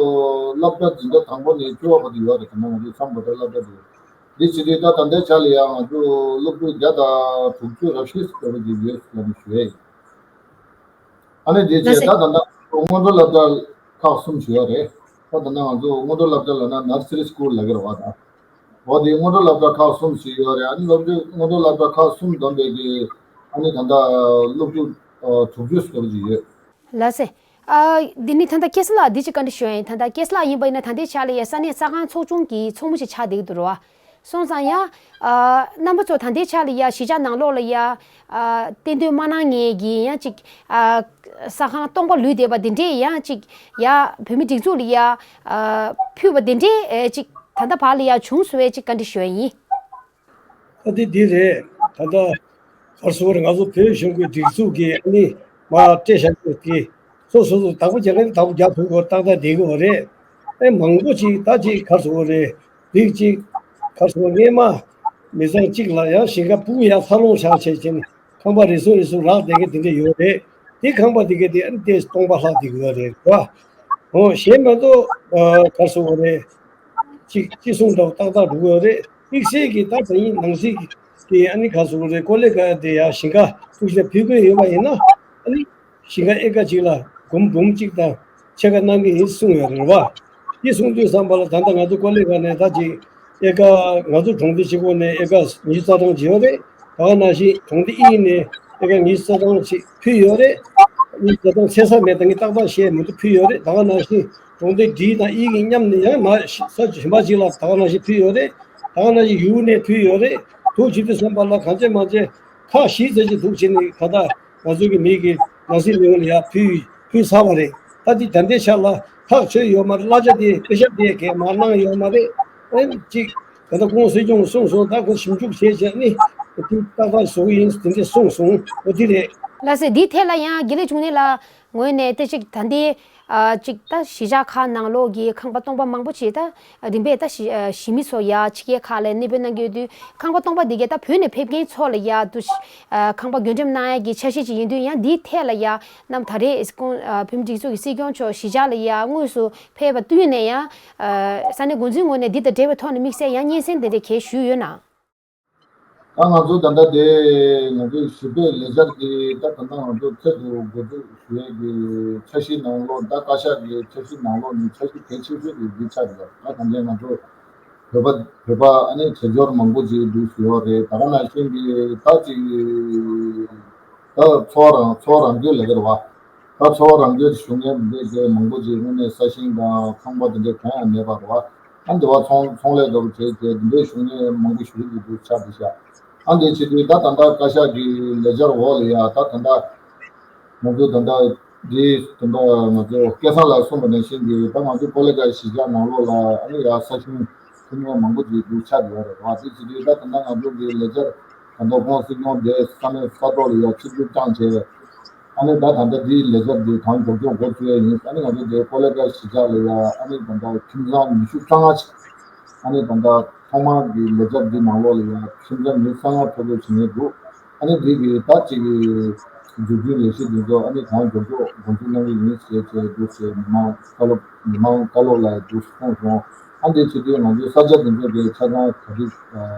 སློབ་གྲྭ་འཛིན་གྲྭ་དང་པོ་ནས་བཅུ་པ་བར་དུ་ཡོད་རེད། ད་ནང་ང་ཚོའི་སམ་བྷོ་ཊ་སློབ་གྲྭ་དེ་འདི་བྱེད་དུས་ད་ད་ལྟའི་ཆ་ལ་ཡང་ང་ཚོ་སློབ་ཕྲུག་བརྒྱ་དང་དྲུག་ཅུ་རེ་བཞི་ཙམ་ཞིག་ཡོད་ལབ་ནས་ཞུ་ཡས་ཡིན། ཨ་ནི་དེ་ལགས་རྗེས་སེ། ད་ད་ལྟ་སྔོན་འགྲོ་སློབ་གྲྭ་ཁག་གསུམ་ཞིག་ཡོད་རེད། ད་ད་ལྟ་ང་ཚོ་སྔོན་འགྲོ་སློབ་གྲྭ་ལབ་ན་ནར་སི་རི་སི་ཀུལ་ལབ་ཀྱི་རེད་བ། ད་འོ་དེ་སྔོན་འགྲོ་སློབ་གྲྭ་ཁག་གསུམ་ཞིག་ཡོད་རེད། ཨ་ནི་སློབ་གྲྭ་སྔོན་འགྲོ་སློབ་གྲྭ་ཁག་གསུམ་བསྡོམས་པའི་གི་ཨ་ནི་ད་ལྟ་སློབ་ཕྲུག་ཨ་དྲུག་ཅུ་ཙམ་ཞིག་ཡོད། ལགས་སེ། ཨ་འདི་ནི་ད་ལྟ་ཀེ་སི་ལགས་འདི་ཅིག་བཀའ་འདྲི་ཞུ་ཡ་ཡིན། ད་ལྟ་ཀེ་སི་ལགས་ཡིན་པ་ཡིན་ན་ད་ལྟའི་ཆ་ལ་ཡ་ས་གནས་ས་ཁང་ཚོགས་ཆུང་གི་ཚོགས་མི་ཞིག་ཆགས་བསྡད་ཀྱི་འདུག་རེད་བ། སོང་ཙང་ཡང་ཨ་རྣམ་པ་ཚོ་ད་ལྟའི་ཆ་ལ་ཡ་གཞིས་ཆགས་ནང་ལོགས་ལ་ཡ་ཨ་བསྟན་དོན་མ་གནང་མཁན་གྱི་ཡང་ཅིག་ཨ་ས་ཁང་སྟོང་པ་ལུས་བསྡད་པ་དེ་འདྲས་ཡང་ཅིག་ཡ་བོད་མི་སྒྲིག་འཛུགས་ལ་ཡ་ཨ་ཕུལ་བ་དེ་འདྲས་ཨེ་ཅིག་ད་ལྟ་བར་ལ་ཡ་བྱུང་སོང་བས་ཅིག་བཀའ་འདྲི་ཞུ་ཡ་ཡིན། ཨ་དེ་འདི་རེད། ད་ལྟ་གར་སོང་བར་ང་ཚོ་བོད་གཞུང་གི་སྒྲིག་འཛུགས་ཀྱིས་ཨ་ནི་མ་སྤྲད་བཞག་རྒྱུ་དེ་སོ་སོ་སོ་བདག་པོ་རྒྱག་མཁན་བདག་པོ་རྒྱག་ཐུབ་དགོས་ཏག་ཏག་བསྡད་ཀྱི་ཡོད་རེད། ཨེ་མང་པོ་ཅིག་ད་ཅིག་གར་སོང་བ་རེད། རིགས་གཅིག་གར་སོང་བ་སྔས་མ་མི་ཚང་གཅིག་ལ་ཡང་ཞིང་ཁ་སྤུ་གུ་ཡང་འཚར་ལོངས་བྱ་བྱས་བྱས་ནས་ཁང་པ་རེ་ཟུང་རེ་ཟུང་རག་བསྡད་མཁན་དེ་འདྲ་ཡོད་རེད། དེ་ཁང་པ་དེ་ག་དེ་ཨ་ནི་ཏོག་ཙམ་སྟོང་པ་ལྷག་བསྡད་ཀྱི་ཡོད་རེད་བ། འོ་གཞན་མ་གཏོགས་གར་སོང་བ་རེད། གཅིག་གཅིག་གསུང་འདྲ་བོ་ཏག་ཏག་འགྲོ་གི་ཡོད་རེད། དམིགས་བསལ་གྱི་ད་དེ་ཡིན་ནང་སྲིད་ཀྱི་ཨ་ནི་ག་ཟེར་དགོས་རེད། ཀོ་ལི་གྷལ་དེ་ཡང་ཞིང་ཁ་ཐུགས་རྗེ་ཕུལ་དགོས་ཡོད་པ་ཡིན་ན་ཨ་ནི་ཞིང་ཁ་ཨེ་ཀར་གཅིག་ལ་སྒོར་འབུམ་གཅིག་དང་ཕྱེད་ཀ་གནང་གི་ཡིན་གསུངས་ཡོད་རེད་བ། དེ་གསུང་དུས་ཙམ་པ་ལ་ད་ལྟ་ང་ཚོ་ཀོ་ལི་གྷལ་ནས་ད་ཅིག་ཨེ་ཀར་ང་ཚོ་གྲོང་སྡེ་གཅིག་པོ་ནས་ཨེ་ཀར་ཉི་ཤུ་རྩ་གྲངས་ཅིག་ཡོད་རེད། ད་ག་ནང་བཞིན་གྲོང་སྡེ་གཉིས་ནས་ཨེ་ཀར་ཉི་ཤུ་རྩ་གྲངས་ཅིག་ཕུལ་ཡོད་རེད། ཉི་ཤུ་རྩ་གྲངས་ཚད་ས་མེད་ད་ངས་ཏག་ཏག་བཤད་མི་འདུག་ཕུལ་ཡོད་རེད། ད་ག་ནང་བཞིན་གྲོང་སྡེ་བདུན་དང་དབྱིན་གྱི་མཉམ་ནས་ཡང་མ་ས་གཞན་པ་ཅིག་ལ་ད་ག་ནང་བཞིན་ཕུལ་ཡོད་རེད། ད་ག་ནང་བཞིན་ཡུལ་ནས་ཕུལ་ཡོད་རེད། དུ་ཇི་ཏི་སེམས་པ་ལ་གང་བྱས་མ་བྱས་ཁག་བཞི་ཙམ་ཅིག་འདུག་བྱས་ནས་ད་ལྟ་ང་ཚོ་གི་མི་གི་ནང་སྲིད་ལས་ཁུངས་ལ་ཡར་ཕུལ་ཕུལ་ཚར་བ་རེད། ད་འདི་ད་ལྟའི་ཆ་ལ་ཐག་ཆོད་ཡོད་མ་རེད། གླ་ཆ་དེ་པེ་ཤག་དེ་གས་མར་གནང་ཡོད་མ་རེད། ཨེ་ཅིག་ད་ལྟ་ཁོང་སྲིད་སྐྱོང་གསུངས་སོང་། ད་ཁོ་ཞིབ་འཇུག་བྱས་བྱས་ནི་དེ་ཏག་ཏག་བཟོ་གི་ཡིན་དེ་འདྲས་གསུངས་སོང་། འོ་དེ་རེད། ལགས་སེ། འདིའི་ཐད་ལ་ཡང་དགེ་ལེགས་འབྱུང་གནས་ལགས་ངོས་ནས་ཏེ་ཅིག་ད་ལྟའི་ཨ་ཅིག་ད་གཞིས་ཆགས་ཁག་ནང་ལོགས་ཀྱི་ཁང་པ་སྟོང་པ་མང་པོ་ཅིག་ད་རིམ་པས་ད་གཞི་ཨ་གཞིས་མི་ཚོ་ཡ་ཕྱི་རྒྱལ་ཁག་ལ་གནས་སྤོ་གནང་གི་ཡོད་དུས། ཁང་པ་སྟོང་པ་འདི་གས་ད་བོད་ནས་ཕེབས་མཁན་ཚོ་ལ་ཡ་དུ་ཨ་ཁང་པ་བགོ་འགྲེམས་གནང་ཡ་གི་འཆར་གཞི་ཅིག་ཡིན་དུས། ཡང་འདིའི་ཐད་ལ་ཡ་ནམ་ད་རེས་ཁོང་ཨ་བོད་མི་སྒྲིག་འཛུགས་ཀྱི་སྲིད་སྐྱོང་མཆོག་གཞིས་ཆགས་ལ་ཡ་དངོས་སུ་ཕེབས་པ་བསྟུན་ནས་ཡང་ཨ་ས་གནས་འགོ་འཛིན་ངོས་ནས་འདི་དང་འབྲེལ་བའི་ཐོག་ནས་དམིགས་བསལ་ཡང་སྙན་སེང་དེ་འདྲ་གས་ཞུས་ཡོད་ན། ད་ང་ཚོ་ད་ལྟ་དེ་ང་ཚོའི་ཞི་བདེའི་ལས་འཆར་དེ་ད་ད་ལྟ་ང་ཚོ་ཚད་དུ་འགོ་འཛུགས་ཞུ་ཡས་ཀྱི་འཆར་གཞི་ནང་ལོགས། ད་བཀའ་ཤག་གི་འཆར་གཞི་ནང་ལོགས་ནས་འཆར་གཞི་གལ་ཆེ་ཤོས་དེ་འདི་ཆགས་ཡོད། ད་ད་ལྟ་ང་ཚོ་བོད་པ་བོད་པ་ཨ་ནི་བྱེས་འབྱོར་མང་པོ་ཅིག་འདུག་ཞུ་ཡོད་རེད། ད་ག་ནང་བཞིན་གྱི་ད་ཅིག་ད་འཚོ་བ་རང་འཚོ་བ་རང་སྐྱོང་ལས་ཀ་རེད་བ། ད་འཚོ་བ་རང་སྐྱོང་བྱུང་མཁན་འདི་གའི་མང་པོ་ཅིག་དངོས་གནས་ས་ཞིང་དང་ཁང་པ་དེ་འདྲ་གང་ཡང་མེད་པ་རེད་བ། ཨ་འདི་བ་ཚོང་ཚོང་ལས་འདྲ་པོ་བྱས་བྱས་འདི་འདྲའི་བྱུང་མཁན་མང་པོ་ཞིག་གི་འདུག་ཆགས་འདུག་ཤག་ཨ་འདི་བྱེད་དུས་ད་ད་ལྟ་བཀའ་ཤག་གི་ལས་འཆར་འོག་ལ་ཡ་ད་ད་ལྟ་ང་ཚོ་ད་ལྟ་འདི་ད་ལྟ་ང་ཚོ་སྐལ་བཟང་ལགས་གསུངས་པ་ནང་བཞིན་གྱི་ད་ང་ཚོ་ཀོ་ལི་གྷལ་གཞིས་ཆགས་ནང་ལོགས་ལ་ཨ་ནི་ཡ་ས་ཞིང་ཐོན་མཁན་མང་པོ་ཅིག་འདུག་ཆགས་ཡོད་རེད་བ། དེ་བྱེད་དུས་ད་ད་ལྟ་ང་ཚོ་གི་ལས་འཆར་ད་ལྟ་ཁོང་སྲིད་སྐྱོང་དེ་ས་གནས་ས་ཐོག་ལ་ཡ་ཆིབས་བསྒྱུར་བཏང་བྱས། ཨ་ནི་ད་ད་ལྟ་འདིའི་ལས་འཆར་འདི་གང་མགྱོགས་མགྱོགས་འགོ་ཚུགས་ཡ་ཡིན། ཨ་ནི་ང་ཚོ་འདིའི་ཀོ་ལི་གྷལ་གཞིས་ཆགས་ལ་ཡ་ཨ་ནི་ད་ལྟ་ཁྱིམ་ཚང་ཉི་ཤུ་རྩ་ལྔ་ཅིག་ཨ་ནི་ད་ལྟ་ཐོག་མར་གྱི་ལས་འཆར་འདི་ནང་ལོགས་ལ་ཡ་ཁྱིམ་ཚང་ཉི་ཤུ་རྩ་ལྔ་ཐོ་འགོད་བྱེད་མཁན་འདུག་ཨ་ནི་འདི་གི་ད་ཅིག་གི་འཛུགས་སྐྲུན་ལས་གཞི་འདི་ཚོ་ཨ་ནི་གང་མགྱོགས་མགྱོགས་འགོ་འཛུགས་གནང་གི་ཡིན་ཞེས་བྱས་འདུག་ཟེར་མི་མང་བཀའ་སློབ་མི་མང་བཀའ་སློབ་ལ་འདུག་གསུངས་སོང་། ཨ་འདི་བྱེད་དུས་ང་ཚོའི་ས་ཆ་འདི་ཚོ་གི་ཆ་ཚང་ག་དུས་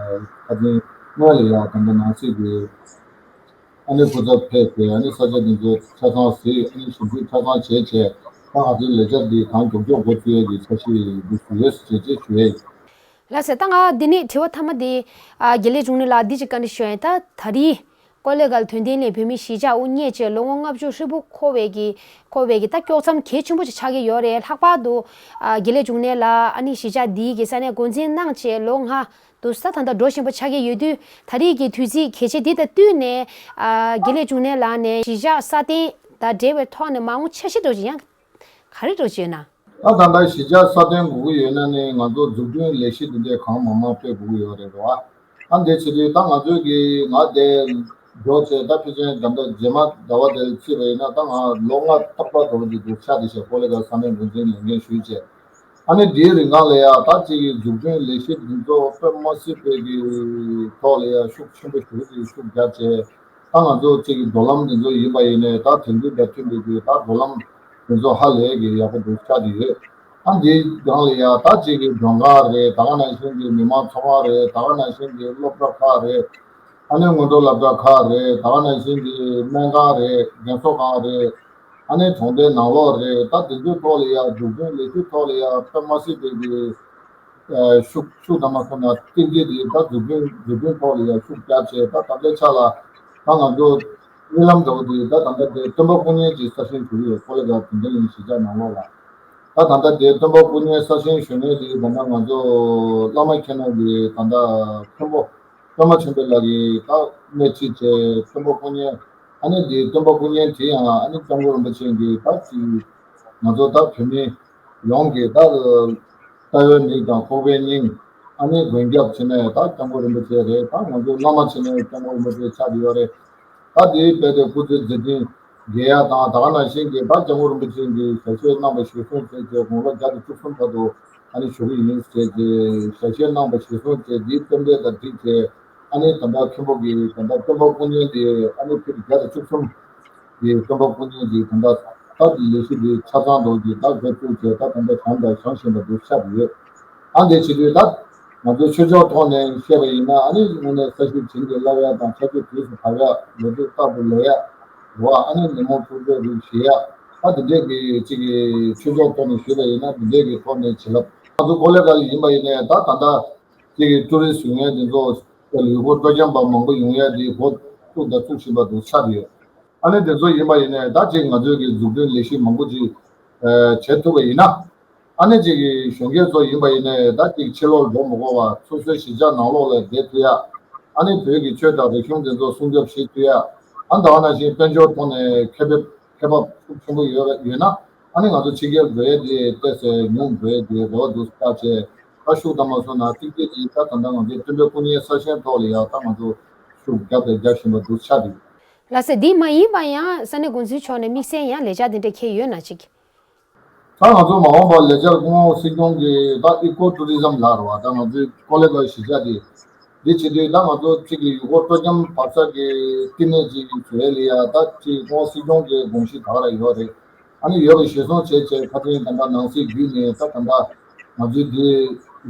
ཁ་སང་སྔོན་ལ་ཡ་ད་ལྟ་ནང་སྲིད་ཀྱི་ཨ་ནི་སྐུ་ཚབ་ཕེབས་ཏེ་ཨ་ནི་ས་ཆ་འདི་ཚོ་ཆ་ཚང་གཟིགས། ཨ་ནི་ཞིབ་འཇུག་ཆ་ཚང་བྱས་བྱས་ད་ང་ཚོའི་ལས་འཆར་འདི་གང་མགྱོགས་མགྱོགས་འགོ་ཚུགས་ཡས་ཀྱི་འཆར་གཞི་འདུག་ཞུ་ཡས་ཞེས་བྱས་ཞུ་ཡས་ཡིན། ལགས་སེ། ད་ང་འདི་ནས་དྲི་བ་མཐའ་མ་འདི་ཨ་དགེ་ལེགས་འབྱུང་གནས་ལགས་འདི་ཅིག་བཀའ་འདྲི་ཞུ་ཡ་ཡིན། ད་ད་རེས་ཀོ་ལི་གྷལ་དོན་ལྡན་གླིང་བོད་མིའི་གཞིས་ཆགས་དབུ་བརྙེས་བྱས་ལོ་ངོ་ལྔ་བཅུ་ཧྲིལ་པོ་འཁོར་བའི་གི་འཁོར་བའི་གི་ད་དཀྱོག་མཚམས་གལ་ཆེན་པོ་ཅིག་ཆགས་ཀྱི་ཡོད་རེད། ལྷག་པར་དུ་ཨ་དགེ་ལེགས་འབྱུང་གནས་ལགས་ཨ་ནི་གཞིས་ཆགས་འདིའི་གི་ས་གནས་འགོ་འཛིན་གནང་བྱས་ལོ་ལྔ་དུ་ས་ད་ལྟ་འགྲོ་བཞིན་པ་ཆགས་ཀྱི་ཡོད་དུས། ད་རེས་ཀྱི་དུས་ཚིགས་གལ་ཆེ་འདི་དང་བསྟུན་ནས་ཨ་དགེ་ལེགས་འབྱུང་གནས་ལགས་ནས་གཞིས་ཆགས་སྲ་བརྟན་དང་འབྲེལ་བའི་ཐོག་ནས་མ་འོངས་འཆར་གཞི་འདྲ་ཅིག་ཡང་ག་རེ་འདྲ་ཅིག་ཡོད་ན། ད་ད་ལྟ་གཞིས་ཆགས་སྲ་བརྟན་དགོས་ཀྱི་ཡོད་ན་ནི་ང་ཚོ་འཛུགས་སྐྲུན་ལས་གཞི་འདི་འདྲའི་གང་མང་མང་སྤེལ་དགོས་ཀྱི་ཡོད་རེད་བ། ཨ་འདི་བྱེད་དུས་ད་ང་ཚོས་ཀྱི་ང་དེ་འགྲོ་བྱས་ད་ཕལ་ཆེར་ད་ལྟ་རྗེས་མ་ཟླ་བ་དེར་བརྩིས་པ་ཡིན་ན་ད་ང་ལོ་ལྔ་ཏག་ཏག་འགྲོ་གི་འདུག་ཆགས་བསྡད་བྱས་ཀོ་ལི་གྷལ་ས་གནས་འགོ་འཛིན་ལས་འགན་ཞུས་བྱས། ཨ་ནི་འདིའི་རིང་གང་ལ་ཡ་ད་ཅིག་གི་འཛུགས་སྐྲུན་ལས་གཞི་འདི་ཚོ་དཔེ་མ་སྲིད་པའི་གི་ཐོག་ལ་ཡ་ཤུགས་ཆེན་པོ་ཞེ་པོ་ཅིག་ཤུགས་རྒྱག་བྱས། ད་ང་ཚོ་ཅིག་གི་འགྲོ་ལམ་འདི་ཚོ་ཡིན་པ་ཡིན་ནའི་ད་དེང་དུས་དང་མཐུན་པའི་གི་ད་འགྲོ་ལམ་འདི་ཚོ་ཧ་ལས་གི་ཡག་པོ་འདུག་ཆགས་ཀྱི་ཡོད། ཨ་འདིའི་སྒང་ལ་ཡ་ད་ཅིག་གི་མགྲོན་ཁང་རེད། ད་ག་ནང་བཞིན་གྱི་མི་མང་ཚོགས་ཁང་རེད། ད་ག་ནང་བཞིན་གྱི་སློབ་གྲྭ་ཁག་རེད། ཨ་ནི་སྔོན་འགྲོ་སློབ་གྲྭ་ཁག་རེད། ད་ག་ནང་བཞིན་གྱི་སྨན་ཁང་རེད། རྒན་གསོ་ཁང་རེད། ཨ་ནི་གྲོང་སྡེའི་ནང་ལོགས་རེད། ད་དེ་ཚོའི་ཐོག་ལ་ཡ་འཛུགས་སྐྲུན་ལས་གཞི་ཐོག་ལ་ཡ་དཔེ་མ་སྲིད་པའི་གི་ཤུགས་ཤུགས་དང་མ་སོང་ན་ཏིག་ཏིག་དེ་ད་འཛུགས་སྐྲུན་འཛུགས་སྐྲུན་ཐོག་ལ་ཡ་ཤུགས་རྒྱག་བྱས། ད་ད་ལྟའི་ཆ་ལ་ད་ང་ཚོ་རྨི་ལམ་འདྲ་བོ་དེ་ད་ད་ལྟ་དེ་སྟོན་པ་སྐུ་བརྙན་གྱི་གསར་བཞེངས་ཞུ་གི་ཡོད། ཀོ་ལི་གྷལ་དོན་ལྡན་གླིང་གཞིས་ཆགས་ནང་ལོགས་ལ། ད་ད་ལྟ་དེ་སྟོན་པ་སྐུ་བརྙན་གསར་བཞེངས་ཞུ་མཁན་དེ་ད་ལྟ་ང་ཚོ་བླ་མ་མཁྱེན་ནོར་གྱི་ད་ལྟ་མཁན་པོ་པདྨ་ཆོས་འཕེལ་ལགས་ཀྱིས་ད་སྣེ་ཁྲིད་བྱས་སྟོན་པ་སྐུ་བརྙན། ཨ་ནི་དེ་སྟོན་པ་སྐུ་བརྙན་དེ་ཡང་ཨ་ནི་སྐྱབས་མགོན་རིན་པོ་ཆེ་གིས་ད་ཅིག་ང་ཚོ་ད་བོད་མི་ཡོངས་ཀྱི་ད་ལྟ་བའི་མིག་དང་ཁོག་པའི་སྙིང་། ཨ་ནི་མགོན་སྐྱབས་བྱས་ནས་ད་སྐྱབས་མགོན་རིན་པོ་ཆེ་རེད། ད་ང་ཚོ་བླ་མ་བྱས་ནས་སྐྱབས་མགོན་རིན་པོ་ཆེ་ཆགས་ཀྱི་ཡོད་རེད། ད་དེའི་རྦད་དེ་སྐུ་ཚེ་མཛད་འཕྲིན་རྒྱས་ཡ་དང་ད་ག་ནང་བཞིན་གྱི་ད་སྐྱབས་མགོན་རིན་པོ་ཆེ་གིས་ཞལ་བཞེས་གནང་བ་གཞིར་བཟུང་བྱས་ཏེ་དགུང་ལོ་བརྒྱ་དང་བཅུ་གསུམ་བར་དུ་ཨ་ནི་བཞུགས་ཀྱི་ཡིན་ཟེར་ཏེ་ཞལ་བཞེས་གནང་བ་གཞིར་བཟུང་བྱས་འདིའི་རྟེན་འབྲེལ་དང་འགྲིག་བྱས། ཨ་ནི་ད་ལྟ་མཁན་པོ་གིས་ད་ལྟ་སྟོན་པ་སྐུ་བརྙན་དེ་ཨ་ནི་ཕིཊ་བརྒྱ་དང་བཅུ་གསུམ་གྱི་སྟོན་པ་སྐུ་བརྙན་དེ་ད་ལྟ་ད་ལས་གཞི་དེ་ཆ་ཚང་འགྲོ་གི་ད་འགོ་བཙུགས་བྱས་ད་ད་ལྟ་བྱུང་དང་བྱང་བཞིན་པ་འདུག་ཆགས་ཡོད། ཨ་འདི་བྱེད་དུས་ད་ང་ཚོའི་ཆོས་ཕྱོགས་ཐོག་ནས་བཤད་པ་ཡིན་ན་ཨ་ནི་དངོས་གནས་ས་གཞི་བྱིན་གྱིས་བརླབས་ཡ་དང་ཕྱག་མཆོད་དུས་སུ་བབས་ཡ་ལོ་དུས་རྟག་ཏུ་ལས་ཡ་རེད་བ། ཨ་ནི་ཉིན་མོ་ཐུགས་སྤྲོ་རིགས་བཞེས་ཡ་ད་འདི་འདྲས་ཀྱི་ཅིག་གི་ཆོས་ཕྱོགས་ཐོག་ནས་ཞུས་པ་ཡིན་ན་འདི་འདྲས་ཀྱི་ཐོག་ནས་བྱིན་རླབས་ང་ཚོ་ཀོ་ལི་གྷལ་ཡིན་པ་ཡིན་ནའི་ད་ད་ལྟ་ཅིག་གི་ཊུ་རི་སི་ཊི་ཡོང་ཡ་འདི་ཚོ་ལུས་པོ་སྤྲོ་འཆམ་པ་མང་པོ་ཡོང་ཡ་འདི་འགོ་བཙུགས་དང་བཙུགས་བཞིན་པ་འདུག་ཆགས་ཡོད། ཨ་ནི་དེ་ཚོ་ཡིན་པ་ཡིན་ནའི་ད་ཅིག་ང་ཚོས་ཀྱི་འཛུགས་སྐྲུན་ལས་གཞི་མང་པོ་ཅིག་བྱེད་ཐུབ་པ་ཡིན་ན། ཨ་ནི་ཅིག་གི་གཞོན་སྐྱེས་ཚོ་ཡིན་པ་ཡིན་ནའི་ད་ཅིག་ཕྱི་ལོགས་འགྲོ་མི་དགོས་པ་སོ་སོའི་གཞིས་ཆགས་ནང་ལོགས་ལ་བསྡད་ཐུབ་ཡ། ཨ་ནི་བོད་ཀྱི་ཆོས་དང་རིག་གཞུང་དེ་ཚོ་སྲུང་སྐྱོབ་བྱེད་ཐུབ་ཡ། ཨ་ནི་ད་ག་ནང་བཞིན་དཔལ་འབྱོར་ཐོག་ནས་ཁེ་ཕན་ཁེ་བབ་ཤུགས་ཆེན་པོ་ཡོད་ཡོད་ན་ཨ་ནི་ང་ཚོ་ཕྱི་རྒྱལ་འགྲོ་ཡ་དེ་ཏོག་ཙམ་ཉུང་འགྲོ་ཡ་དེ་རེ་བ་འདུག་ལྟ་བྱས། ད་ཤུགས་བཏང་མ་སོང་ན་ཏིག་ཏིག་ཅིག་ད་ད་ལྟ་ང་ཚོའི་མཐུན་སྒྲིལ་སྐུ་ཉིད་གསར་བཞེངས་ཐོག་ལ་ཡང་ད་ང་ཚོ་ཤུགས་རྒྱབ་དང་རྒྱག་བཞིན་པ་འདུག་ཆགས་འདུག་ལགས་སེ། འདི་མ་ཡིན་པ་ཡང་ས་གནས་འགོ་འཛིན་མཆོག་ནས་དམིགས་བསལ་ཡང་ལས་འཆར་འདི་འདྲ་འཁེལ་ཡོད་ན་ཅིག་ད་ང་ཚོ་མ་འོངས་པར་ལས་འཆར་སྐུ་ངོ་སྲིད་སྐྱོང་གིས་ད་ཨི་ཀོ་ཊུ་རི་ཛམ་ལབ་རེད་བ། ད་ང་ཚོའི་ཀོ་ལེ་གྷལ་གཞིས་ཆགས་དེ། འདི་བྱེད་དུས་ད་ང་ཚོ་གཅིག་གི་ཡུལ་སྐོར་སྤྲོ་འཆམ་བར་ས་གི་བསྟི་གནས་ཅིག་བཟོ་ཡས་ལ་ཡ་ད་ཅིག་སྐུ་ངོ་སྲིད་སྐྱོང་གི་དགོངས་གཞི་ད་ག་རང་ཡོད་རེད། ཨ་ནི་ཡོད་པའི་གཞིར་བཟུང་བྱས་བྱས་ཁ་སང་ད་ལྟ་ནང་སྲིད་བརྒྱུད་ནས་ད་ད་ལྟ་ང་ཚོའི་འདི་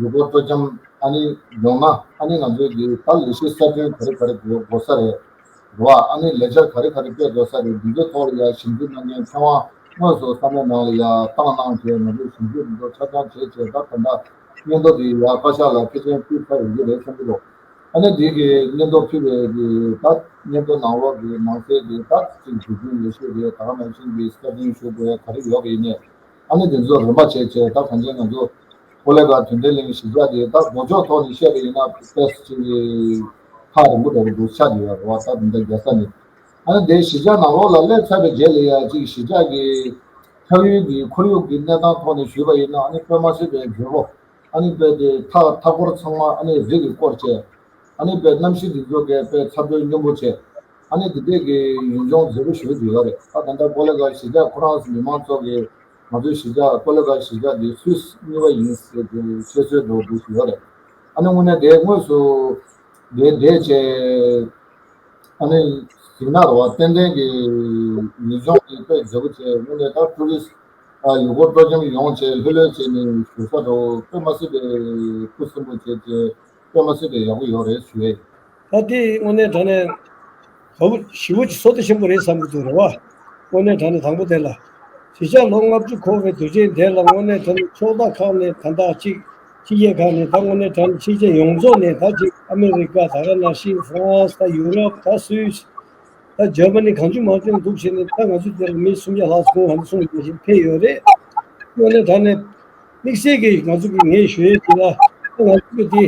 ཡུལ་སྐོར་སྤྲོ་འཆམ་ཨ་ནི་ཡོང་ན་ཨ་ནི་ང་ཚོའི་འདི་ད་ལས་གཞི་གསར་སྐྲུན་ག་རེ་ག་རེ་དགོས་དགོས་ས་རེད། རེད་བ། ཨ་ནི་ལས་འཆར་ག་རེ་ག་རེ་སྤེལ་དགོས་ས་རེད། འདི་ཚོའི་ཐོག་ལ་ཡ་ཞིབ་འཇུག་གནང་མཁན་ཚེ་དབང་དངོས་སུ་བསམ་བློ་ནང་ལ་ཡ་བཏང་གནང་བྱས་ང་ཚོས་ཞིབ་འཇུག་འདི་ཚོ་ཆ་ཚང་བྱས་བྱས་ད་ད་ལྟ་སྙན་ཐོ་འདི་ཡ་བཀའ་ཤག་ལ་ཕལ་ཆེར་ཕུལ་ཚར་ཡོང་གི་རེད་བསམ་གྱི་འདུག་ཨ་ནི་འདི་གི་སྙན་ཐོ་ཕུལ་བའི་གི་ད་སྙན་ཐོ་ནང་ལོགས་ཀྱི་ནང་གསེས་ཀྱི་ད་ཅིག་འཛུགས་སྐྲུན་ལས་ཤོག་རེད། ད་ག་ནང་བཞིན་གྱི་གསར་སྐྲུན་ཞུ་དགོས་ག་རེ་ཡོད་པ་ཡིན་ནའི་ཨ་ནི་འདི་ཚོ་རིམ་པ་བྱས་བྱས་ད་གང་ཅི་ང་ཚོ་ཀོ་ལེ་གྷལ་དོན་ལྡན་གླིང་གཞིས་ཆགས་དེ་ད་མདོ་ཕྱོགས་ཐོག་ནས་བཤད་པ་ཡིན་ན་དཔེ་ཅིག་ཐག་རིང་པོ་འདྲ་པོ་འདུག་ཆགས་ཀྱི་ཡོད་རེད་བ། ད་དེ་འདྲ་རྒྱལ་ས་ནས་ཨ་ནི་དེ་གཞིས་ཆགས་ནང་ལོགས་ལ་སླེབས་ཚར་བའི་རྗེས་ལ་ཡ་ཅིག་གཞིས་ཆགས་ཀྱི་འཁྱགས་ཡུལ་གྱི་ཁོར་ཡུག་གི་གནས་སྟངས་ཐོག་ནས་ཞུས་པ་ཡིན་ན་ཨ་ནི་དཔེ་མ་སྲིད་པའི་འགྱུར་བ། ཨ་ནི་དཔེ་དེ་མཐའ་མཐའ་འཁོར་ཚང་མ་ཨ་ནི་རི་གིས་བསྐོར་བྱས། ཨ་ནི་དཔེ་གནམ་གཤིས་འདི་ཚོ་གས་དཔེ་ཚ་དྲོད་སྙོམས་པོ་བྱས། ཨ་ནི་འདི་འདྲས་ཀྱི་ཡུལ་ལྗོངས་མཛེས་པོ་ཞེ་པོ་ཅིག་ཡོད་རེད། ད་ད་ལྟ་ཀོ་ལེ་གྷལ་གཞིས་ཆགས་ཁོ་རང་ཚོ་མི་མང་ཚོ་གིས་ང་ཚོའི་གཞིས་ཆགས་ཀོ་ལེ་གྷལ་གཞིས་ཆགས་འདི་སུད་སི་གཉིས་པ་ཡིན་ཟེར་ཏེ་བཤད་སྲོལ་འདྲ་བོ་འདུག་ཅིག་ཡོད་རེད། ཨ་ནི་དངོས་གནས་དེ་དངོས་སུ་དེ་བསྡད་བྱས་ཨ་ནི་གཟིགས་ན་རེད་བ། ཏན་ཏན་གྱི་ཡུལ་ལྗོངས་འདི་དཔེ་མཛེས་པོ་བྱས། དངོས་གནས་ད་ཊུ་རི་སི་ཨ་ཡུལ་སྐོར་སྤྲོ་འཆམ་ཡོང་བྱས་ལྷོད་ལྷོད་བྱས་ནས་བཞུགས་ས་འདྲ་བོ་དཔེ་མ་སྲིད་པའི་ཁུ་སིམ་པོ་བྱས་ཏེ་དཔེ་མ་སྲིད་པའི་ཡག་པོ་ཡོད་རེད་ཞུ་ཡས། ད་དེ་དངོས་གནས་དྲང་གནས་དགའ་པོ་ཞེ་པོ་ཅིག་བསོད་བདེ་ཆེན་པོ་རེད་བསམ་གྱི་འདུག་རེད་བ། དངོས་གནས་དྲང་གནས་དང་པོ་དེ་ལ། གཞིས་ཆགས་ལོ་ལྔ་བཅུ་འཁོར་བའི་དུས་ཆེན་དེ་ལ་དངོས་གནས་དྲང་གནས་ཕྱོགས་མཐའ་ཁག་ནས་ད་ལྟ་གཅིག་ཕྱི་རྒྱལ་ཁག་ནས་ད་དངོས་གནས་དྲང་གནས་ཕྱི་རྒྱལ་ཡོངས་རྫོགས་ནས་ད་གཅིག་ཨ་མེ་རི་ཀ་ད་ག་ནང་བཞིན་ཧྥ་རན་སི་ད་ཡུ་རོབ་ད་སུད་སི། ད་འཇར་མ་ནི་གང་བྱུང་མང་བྱུང་འདུག་བྱས་ནས་ད་ང་ཚོ་འདིར་མི་སུམ་བརྒྱ་ལྷག་ཙམ་གོང་ཧ་ལམ་སོང་ཡོད་པ་ཞིག་ཕེབས་ཡོད་རེད། དངོས་གནས་དྲང་གནས་དམིགས་བསལ་གྱིས་ང་ཚོ་གི་ངས་ཞུ་ཡས་དེ་ལ་ང་ཚོ་གི་དེ་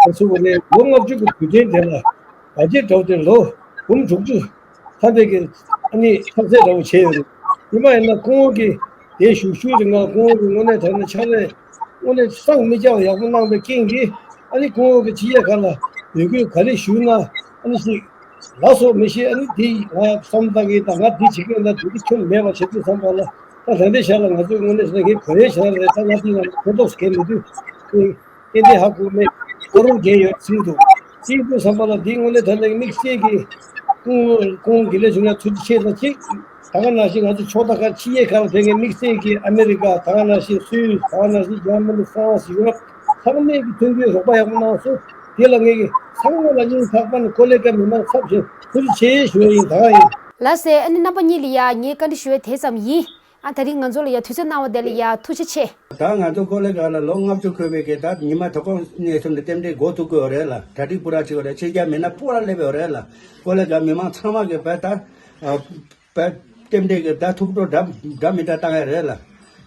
ང་ཚོ་གི་ནས་ལོ་ལྔ་བཅུ་གི་དུས་དྲན་དེ་ལ་བར་ཆད་འདྲ་བོ་དེ་ལོ་འབུམ་དྲུག་ཅུ་ཐམ་པའི་གི་ཨ་ནི་ཕྱག་འཚལ་འདྲ་བོ་བྱས་ཡོད་རེད། ཡིན་པ་ཡིན་ན་སྐུ་ངོ་གི་དེ་བཞུགས་ཤུལ་རིང་ལ་སྐུ་ངོ་གི་དངོས་གནས་དྲང་གནས་ཕྱག་ལས་དངོས་གནས་བསམ་མི་ཁྱབ་ཡག་པོ་གནང་བའི་རྐྱེན་གྱིས་ཨ་ནི་སྐུ་ངོ་གི་ཕྱི་རྒྱལ་ཁག་ལ་འབོད་སྐུལ་ག་རེ་ཞུས་ན་ཨ་ནི་ཞིག་ལ་སོགས་མི་ཤེས། ཨ་ནི་འདི་ང་བསམ་བཏང་གི་དང་ང་འདི་བྱེད་ཀྱི་ཡོད་ན་འདི་འདི་ཁྱོན་མེད་པ་བྱེད་དུས་བསམ་པ་ལ་ད་ད་ལྟའི་ཆ་ལ་ང་ཚོས་དངོས་གནས་ཟེར་ན་ངས་གོ་ཡའི་ཆ་ལ་རེད། ད་ང་འདི་ང་ཕན་ཐོགས་སུ་གལ་མི་འདུག་ཏན་ཏན་ཧ་གོ་མེད། ཨ་རོགས་རྒན་ཡོད་ཚིག་འདུག་ཅིག་དུས་བསམ་པ་ལ་འདི་དངོས་གནས་ད་ལྟ་དམིགས་བསལ་གྱི་ཁོང་ཁོང་དགེ་ལེགས་བྱུང་ན་ཐུགས་རྗེ་ཆེ་ལ་གཅིག་ད་ག་ནང་བཞིན་ང་ཚོ་ཕྱོགས་མཐའ་ཁག་ཕྱི་རྒྱལ་ཁག་ལ་ཕེབས་མཁན་དམིགས་བསལ་གྱི་ཨ་མེ་རི་ཀ་ད་ག་ནང་བཞིན་སུད་སི་ད་ག་ནང་བཞིན་འཇར་མ་ནི་ཧྥ་རན་སི་ཡུ་རོབ་ཚང་མས་ཀྱི་མཐུན་འགྱུར་རོགས་པ་ཡག་པོ་གནང་སོང་། དེ་ལ་ངས་ཀྱི་ཚང་མ་ལ་སྙིང་ཐག་པ་ནས་ཀོ་ལེ་གྷལ་མི་མང་ཚབ་ཞུ་ཐུགས་རྗེ་ཆེ་ཞུ་ཡ་ཡིན། ད་ག་ཡིན། ལགས་སེ། ཨ་ནི་རྣམ་པ་གཉིས་ལ་ཡ་ངས་བཀའ་འདྲི་ཞུ་ཡ་དེ་ཙམ་ཡིན། ཨ་དེ་རིང་ང་ཚོ་ལ་ཡ་དུས་ཚོད་གནང་བ་དེ་ལ་ཡ་ཐུགས་རྗེ་ཆེ། ད་ང་ཚོ་ཀོ་ལེ་གྷལ་ལ་ལོ་ལྔ་བཅུ་འཁོར་བའི་གི་ད་ཉི་མ་དོ་དགོང་གནས་ཚུལ་འདི་རྟེན་འབྲེལ་འགོ་ཐུག་གི་ཡོད་རེད་ལ། གྲ་སྒྲིག་པུ་ར་བྱེད་ཡོད་རེད། ཕྱི་རྒྱལ་མི་སྣ་སྤུ་ར་སླེབས་ཡོད་རེད་ལ། ཀོ་ལེ་གྷལ་མི་མང་ཚང་མ་གི་བས་ད་བས་རྟེན་འབྲེལ་གི་ད་ཐུགས་སྤྲོ་འདྲ་འདྲ་མི་འདྲ་བཏང་ཡ་རེད་ལ།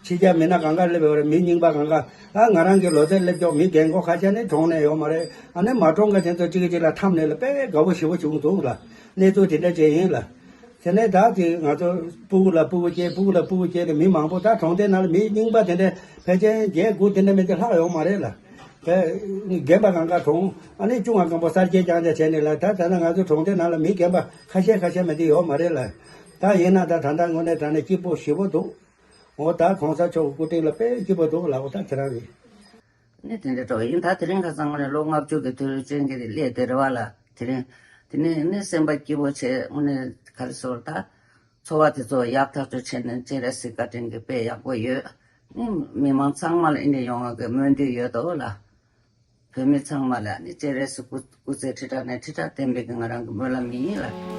ཕྱི་རྒྱལ་མི་སྣ་གང་ག་སླེབས་ཡོད་རེད། མི་རྙིང་པ་གང་ག་ཨ་ང་རང་གི་ལོ་ཚད་སླེབས་ཀྱོག་མི་རྒན་གོག་ཁ་ཤས་ནི་གྲོངས་ནས་ཡོད་མ་རེད། ཨ་ནི་མ་གྲོངས་ག་དེ་ཚོ་གཅིག་གིས་གཅིག་ལ་འཐམས་ནས་ལ་དཔེ་དགའ་བོ་ཞེ་པོ་བྱུང་འདུག་ལ། གནས་ཚུལ་དེ་འདྲ་ཅིག་ཡིན་ལ། དེ་ནས་ད་དེ་ང་ཚོ་སྤུ་གུ་ལ་སྤུ་གུ་སྐྱེས། སྤུ་གུ་ལ་སྤུ་གུ་སྐྱེས་ཏེ་མི་མང་པོ་ད་གྲོང་སྡེ་ནང་ལ་མི་རྙིང་པ་དེ་འདྲ་ཕལ་ཆེར་བརྒྱད་དགུ་དེ་འདྲ་མིན་ཏེ་ལྷག་ཡོད་མ་རེད་ལ། དེ་རྒན་པ་གང་ག་གྲོངས། ཨ་ནི་ཆུང་བ་སྐམ་པོ་གསར་སྐྱེས་རྐྱང་རྐྱང་བྱས་ནས་ལ། ད་ད་ལྟ་ང་ཚོ་གྲོང་སྡེ་ནང་ལ་མི་རྒན་པ་ཁ་ཤས་ཁ་ཤས་མིན་ཏེ་ཡོད་མ་རེད་ལ། ད་ཡིན་ན་ད་ད་ལྟ་དངོས་གནས་དྲང་གནས་སྐྱིད་པོ་ཞེ་པོ་འདུག་འོ་ད་གོང་ས་མཆོག་གི་སྐུ་དྲིན་ལ་དཔེ་སྐྱིད་པོ་འདུག་ལ། འོ་ད་དེ་རང་རེད། ནི་དེ་འདྲ་འགྲོ་ཡིན། ད་དེ་རིང་ཁ་སང་དངོས་གནས་ལོ་ལྔ་བཅུ་གི་དུས་ཆེན་གྱི་སླད་དེ་རེད་བ་ལ། དེ་རིང་དེ་ནས་ནི་སེམས་པ་སྐྱིད་པོ་བྱས། དངོས་གནས་ག་རེ་ཟེར་ད། འཚོ་བ་དེ་ཚོ་ཡག་ཐག་ཆོད་བྱས་ནས་སྤྱན་རས་གཟིགས་བཀའ་དྲིན་གྱིས་དཔེ་ཡག་པོ་ཡོད། ནི་མི་མང་ཚང་མ་ལ་ཨེ་འདྲ་ཡོང་བ་གི་སྨོན་འདུན་ཡོད་དོ་ལ། བོད་མི་ཚང་མ་ལ་ནི་སྤྱན་རས་གཟིགས་སྐུ་སྐུ་ཚེ་ཁྲི་ཕྲག་ནས་ཁྲི་ཕྲག་བརྟན་པའི་གི་ང་རང་གི་སྨོན་ལམ་ཡིན་ལ།